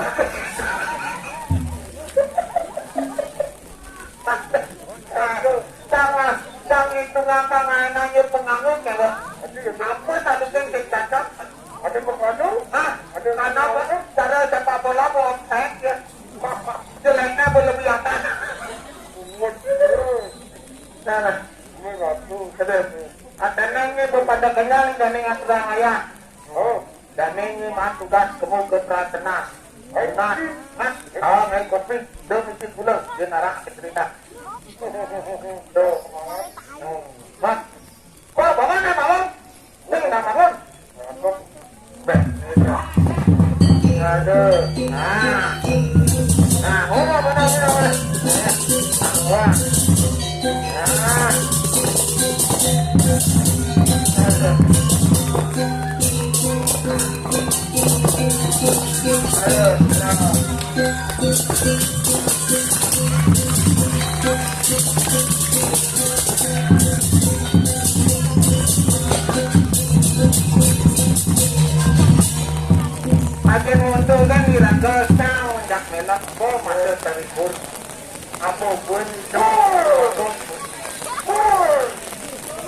Aduh, jangan, jangan itu ngangkang anaknya pengangun ya, Bang. Apa satu yang saya cakap? Ada pengangun? Hah? Ada pengangun? Cara sepak bola, Bang. Eh, ya. Jeleknya boleh kelihatan. Nah, nah. Ini ratu. Aduh. Katanya ini pada kenyang dan ingat orang ayah. Oh. Dan ini mah tugas kamu ke Pratena. Nah, nah, ah, ngai kopi, dia mesti pulang, dia narak ke cerita. Tuh, hmm, Mas, kok bangun ya, bangun? Ini nggak bangun? Beh, ini dia. Aduh, nah, nah, oh, benar, benar, benar. Wah, nah. Agen motor kan diraga sang jak melak bo masa teribur. Apa pun.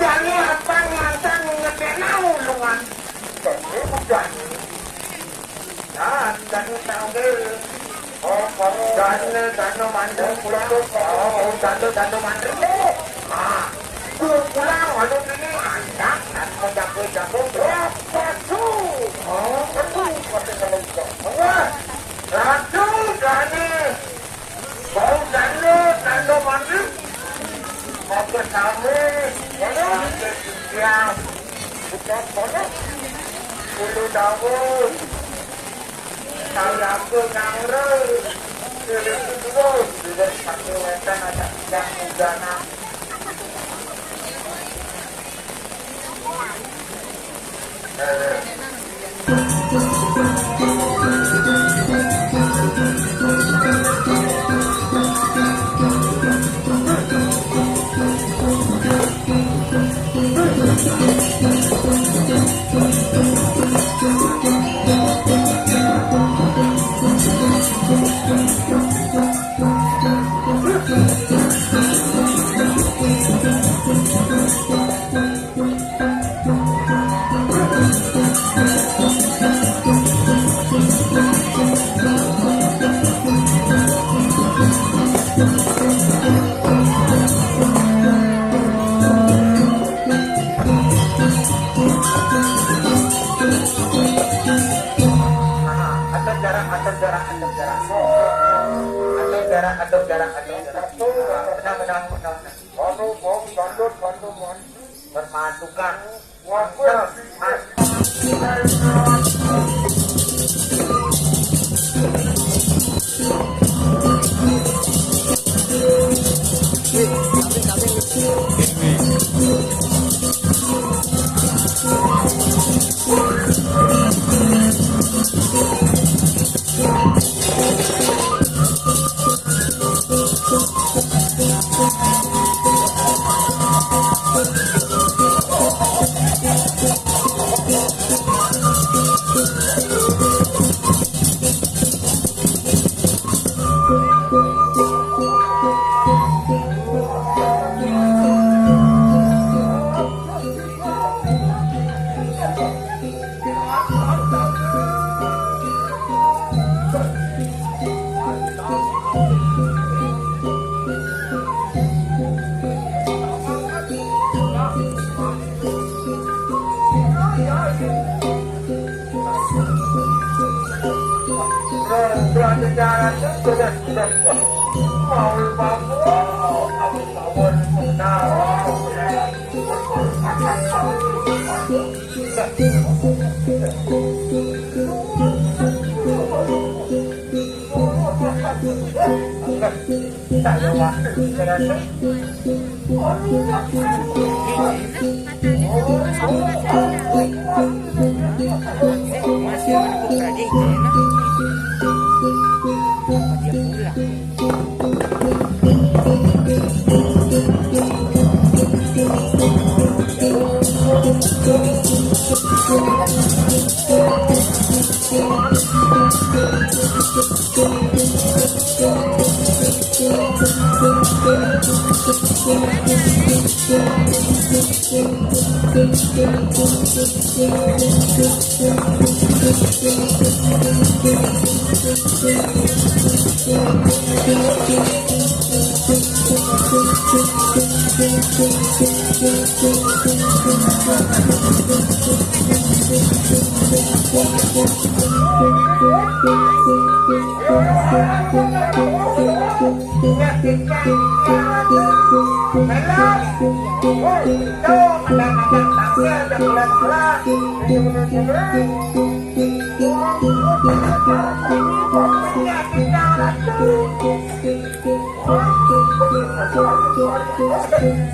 Jani apa ngantan ngebenau lungan. Jani. Dan jani tahu ke. Oh, kalau jani, jani mandang pulang tu. Oh, jani, jani mandang. Ah. Pulang lalu ini anak dan menjaga-jaga berapa tu. Oh, betul. Kata kalau tak. Wah. Ratu jani. Bau tanda, tanda mandi. Maka sama, ya, ya, bukan kono. Bulu daun, saya aku nyangre. Bulu dua, bulu satu wetan ada yang bujana. Atur jarak, atur jarak, atur jarak. Atur jarak, atur jarak, atur jarak. Benar, benar, benar, benar. Anu, bom, bandut, bandut, bandut. Bermasukan. Wah, wah. Saya waktu saya rasa. Masih ada kok tadi, enak. Apa dia pulang?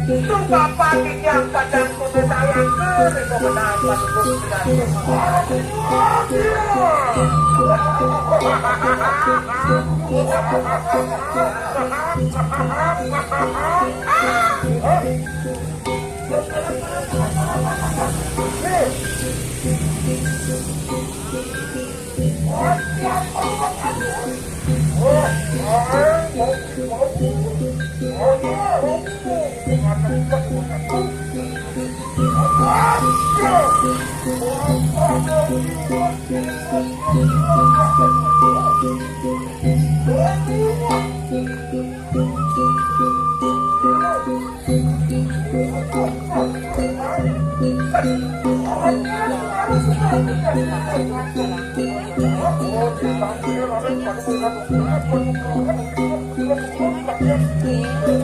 Itu bapak tidak pada kudu saya ke, itu kenapa kudu tidak?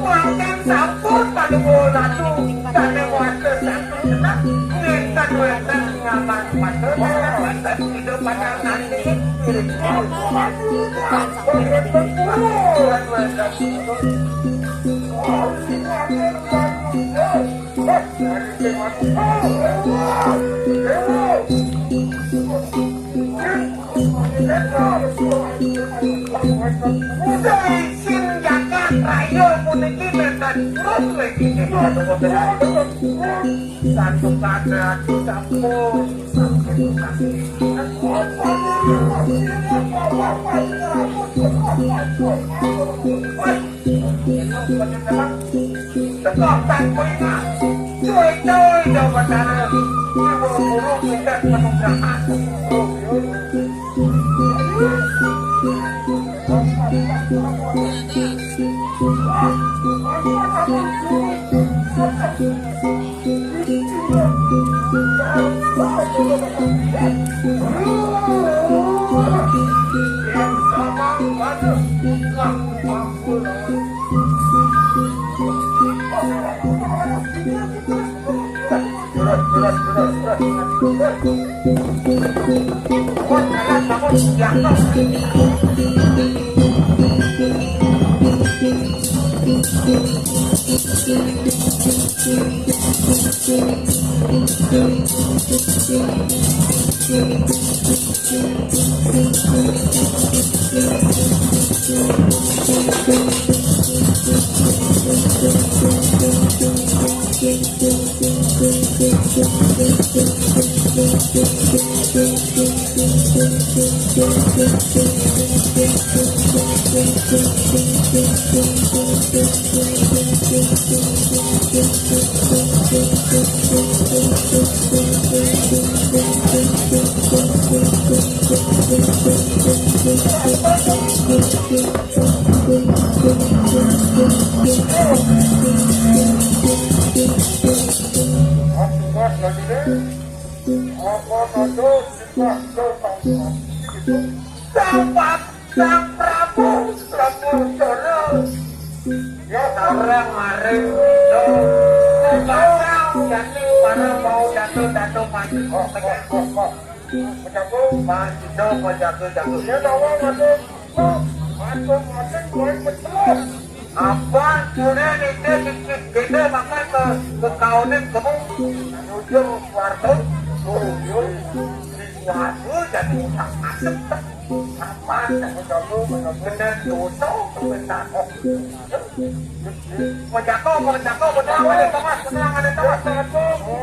Mangkin sampun pada bola tu, kami warga sampun tenang, kita dua nyaman pada, pada hidup pada nanti. Udah isin jagat raya puniki menten terus lagi. Satu kata, satu sampun. Teko tak kuwi, Mas. Cuy-cuy, Jawa Barat. Ibu guru kita penugrahan. Bapak Sang Prabu Lemur Jero. Ya, sareng maring Ida. Sareng jati para mau jatuh-jatuh maju. Oh, oh, oh, oh. Menjago. Mas Ida mau jatuh-jatuh. Ya, tawa, Mas. Apa cune nitih dikit gede makan ke, ke kaone kemu. Jujur warto, jujur. Waduh, jadi utak asem tak. Apa tak ketemu, bener dosa, bener. Mau jatuh, mau jatuh, bener, ada Thomas, bener, ada Thomas, ada Thomas.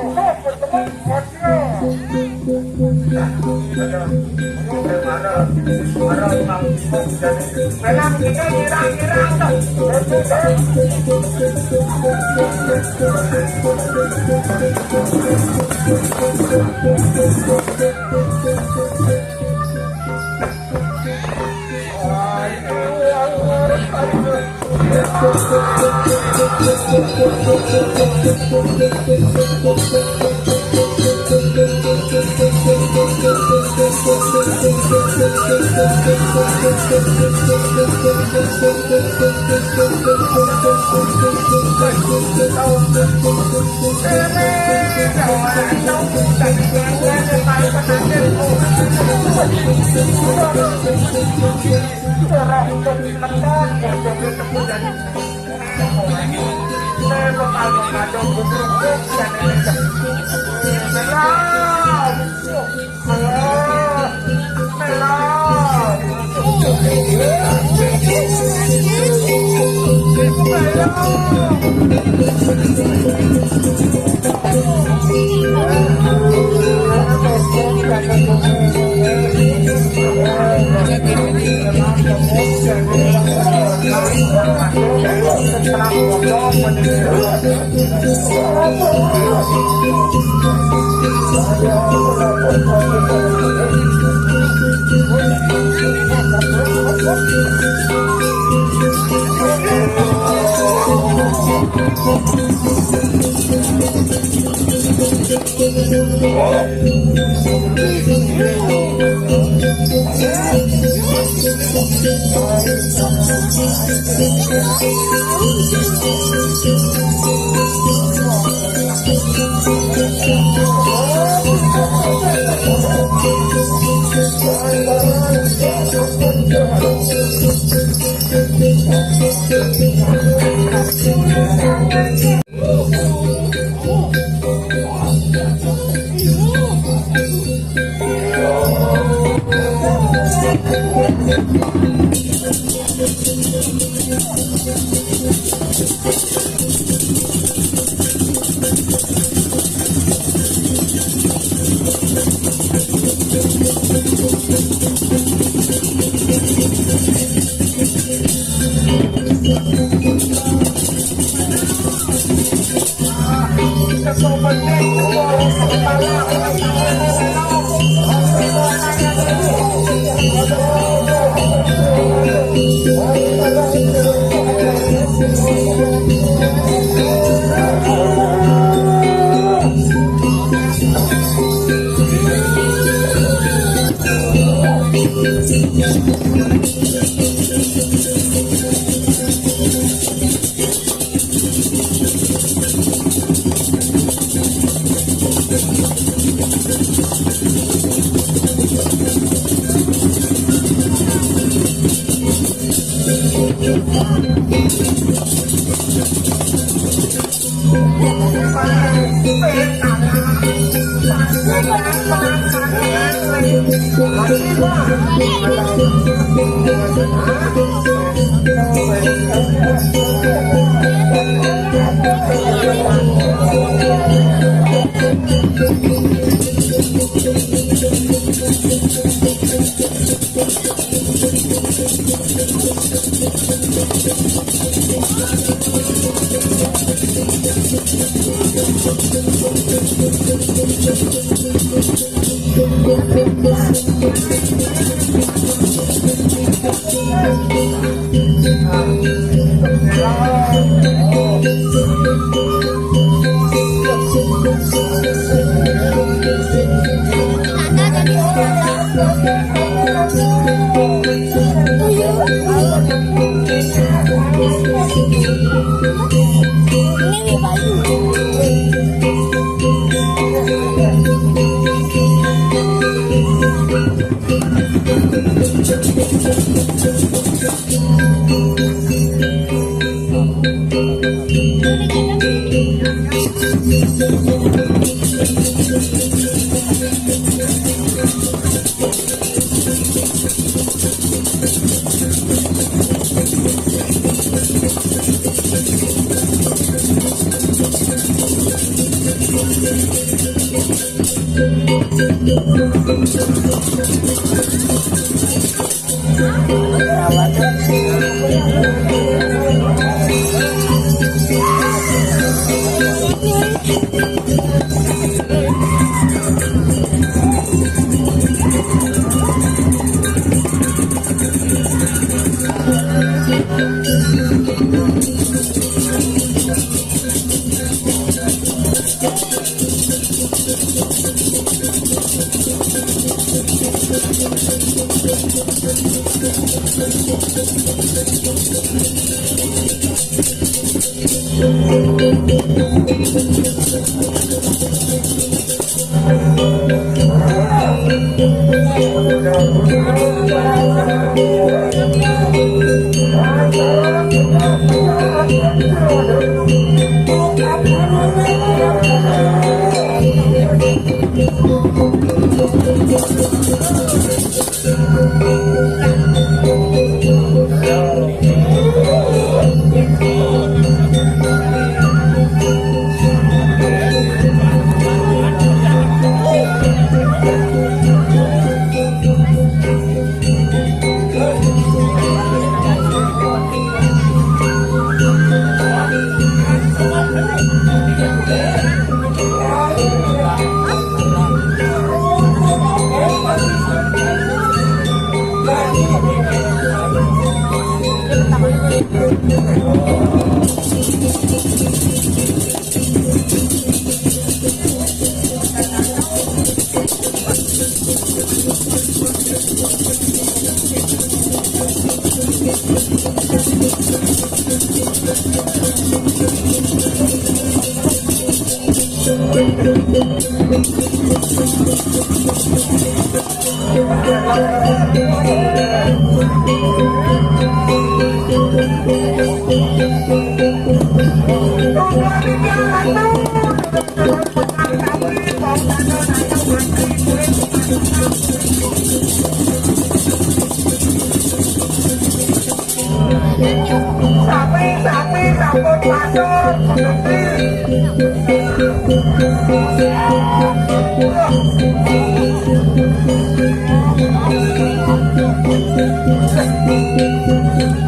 Sapi, sapi, sampun matur.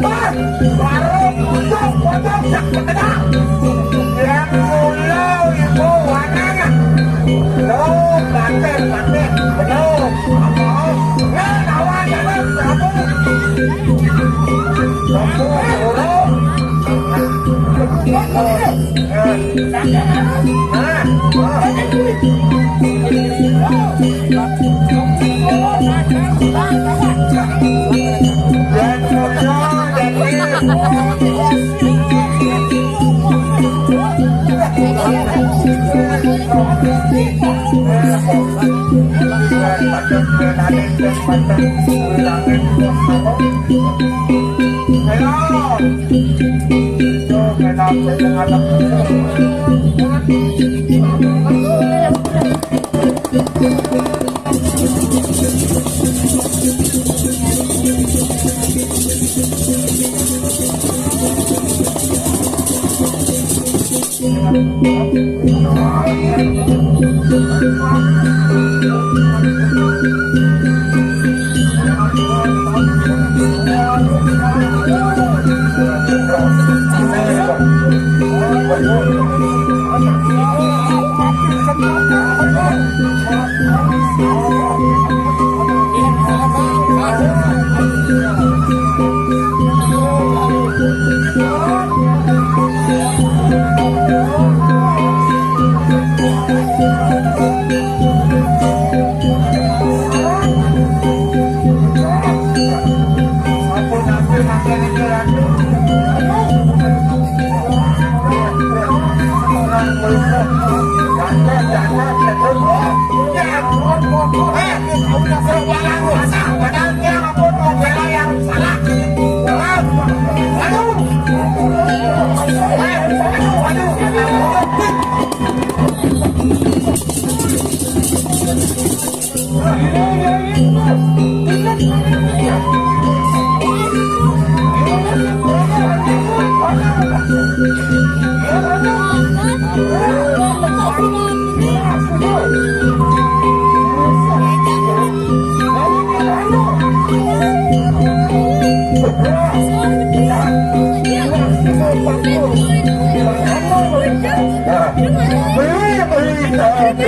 Wah, warung pojok, pojok, sak pojok. Yang mulia ibu wanana. Loh, batin, batin. Bener. Apa? Nah, lawan, lawan, Prabu. Prabu, Prabu.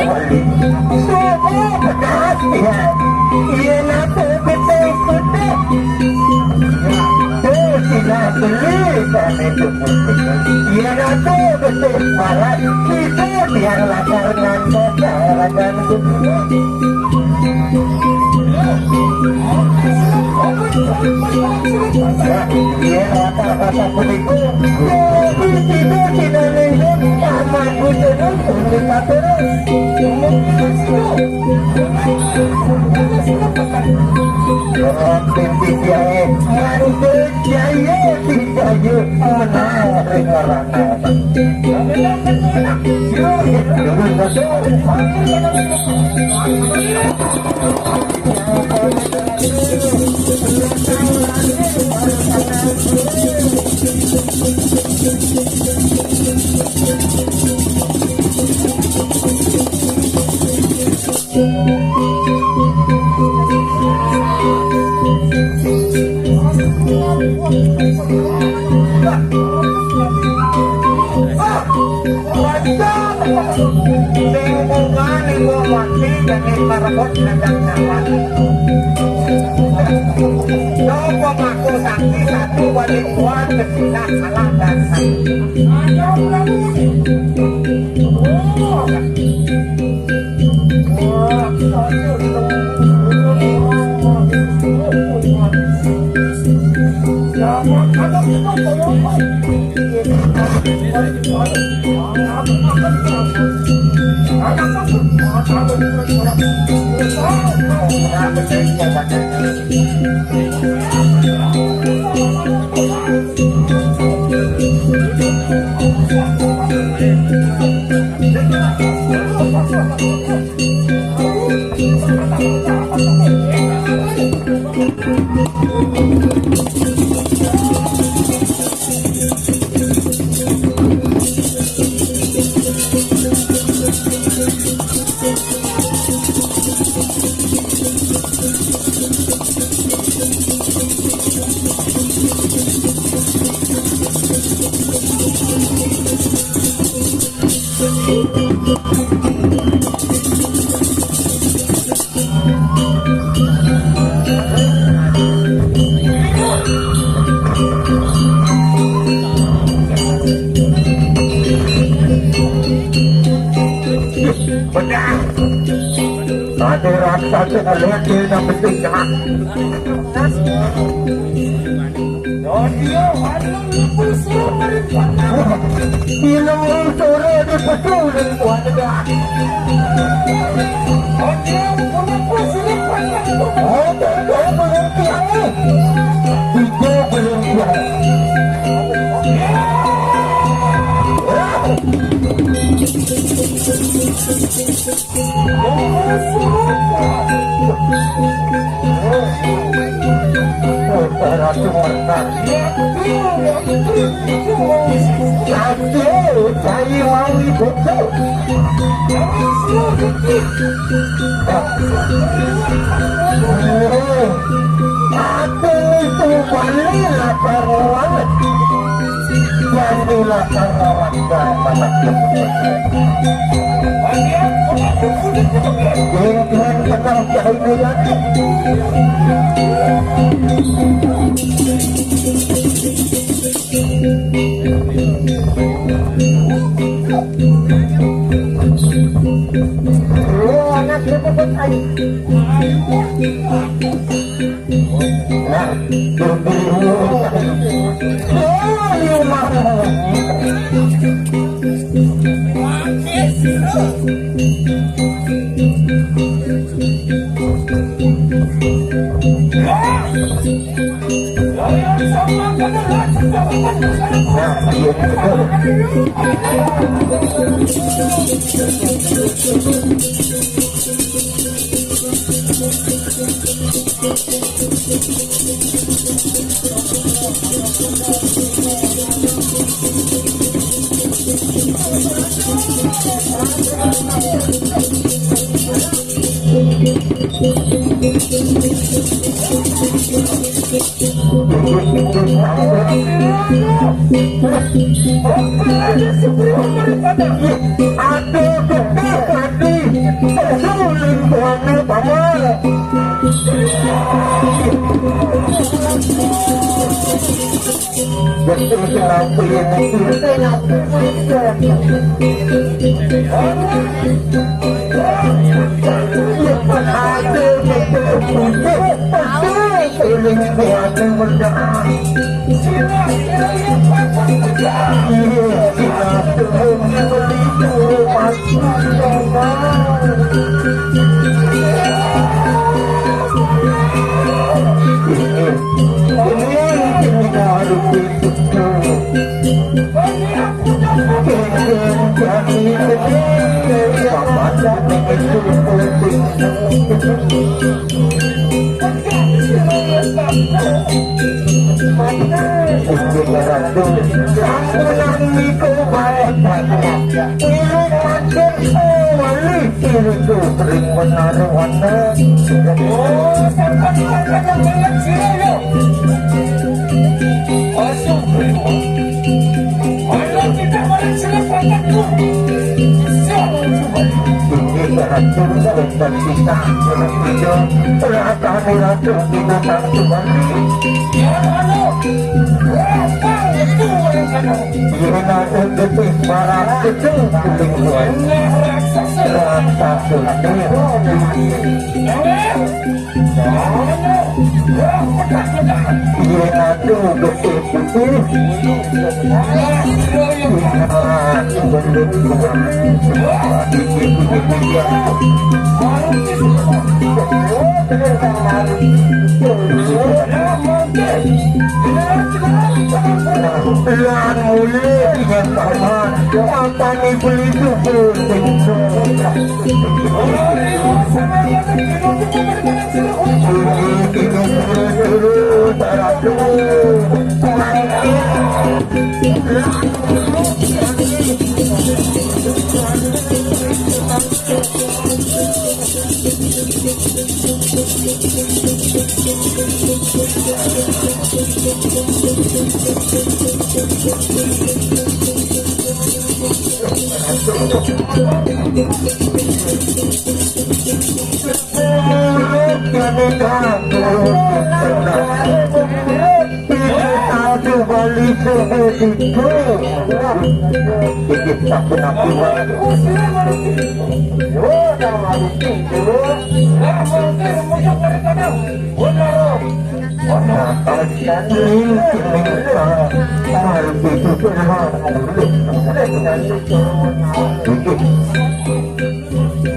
Suku pedas ya. Iya nate betul betul. Tuh tidak beli kami tuh. Iya nate betul malah itu biar lapar ngantuk, lapar ngantuk. Iya, kata-kata beliku. Kopi tidur tidak nengok, sama bujurnya pun minta terus. Orang pimpin dia, eh, mantu jaya, jaya, menang, orang. Sing bungane wong mati dene karebut ladang nyawa. Coba ngaku sakti satu wali kuat ketika salah dan sakti. Benar. Ada rasa tu melihat dia dah penting dah. Dia malu lepas. Bila orang suruh dia betul dan kuat tegak. Dia punya kuasa lepas. Oh, tak ada belum tiang ni. Tiga belum tiang. Ratu Marta. Ratu, saya mau ibu. Aku itu balik lapar banget. Bantu lapar orang dah mana. Yang Tuhan tetap jauh dari. Aduh, betul, mati. Suling tuane paman. Betul kenapa yang itu? Ada betul putih. Suling tuane menang. Sampunan niku bae. Ngilu matur wali iriku ring menara wanda. Oh, sampeyan kadang banget sira, yo. Masuk, Bro. Ayo kita bareng sira pangkatku. Siapa itu, Bro? Ini ratu, ratu kita, ratu kita, ratu kita, ratu kita. Yen aku getih marang gedung kuning kuat. Rasa putih. Yen aku getih putih. Lan mulih dengan paman, matane beli tubuh sing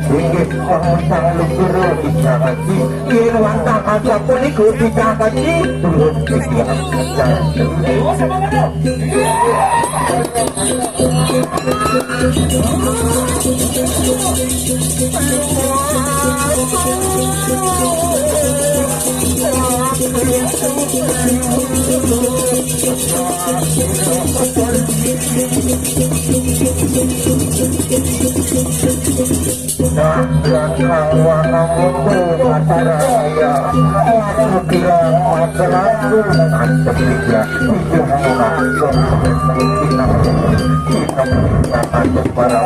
Inggih, wantah luhur dikakaji. Yen wantah kaca punika dikakaji, durung dikakaji. Nah, belakang warna mutu acara raya. Aku bilang masalahku. Antum tiga. Tujuh orang. Kita, kita, kita, para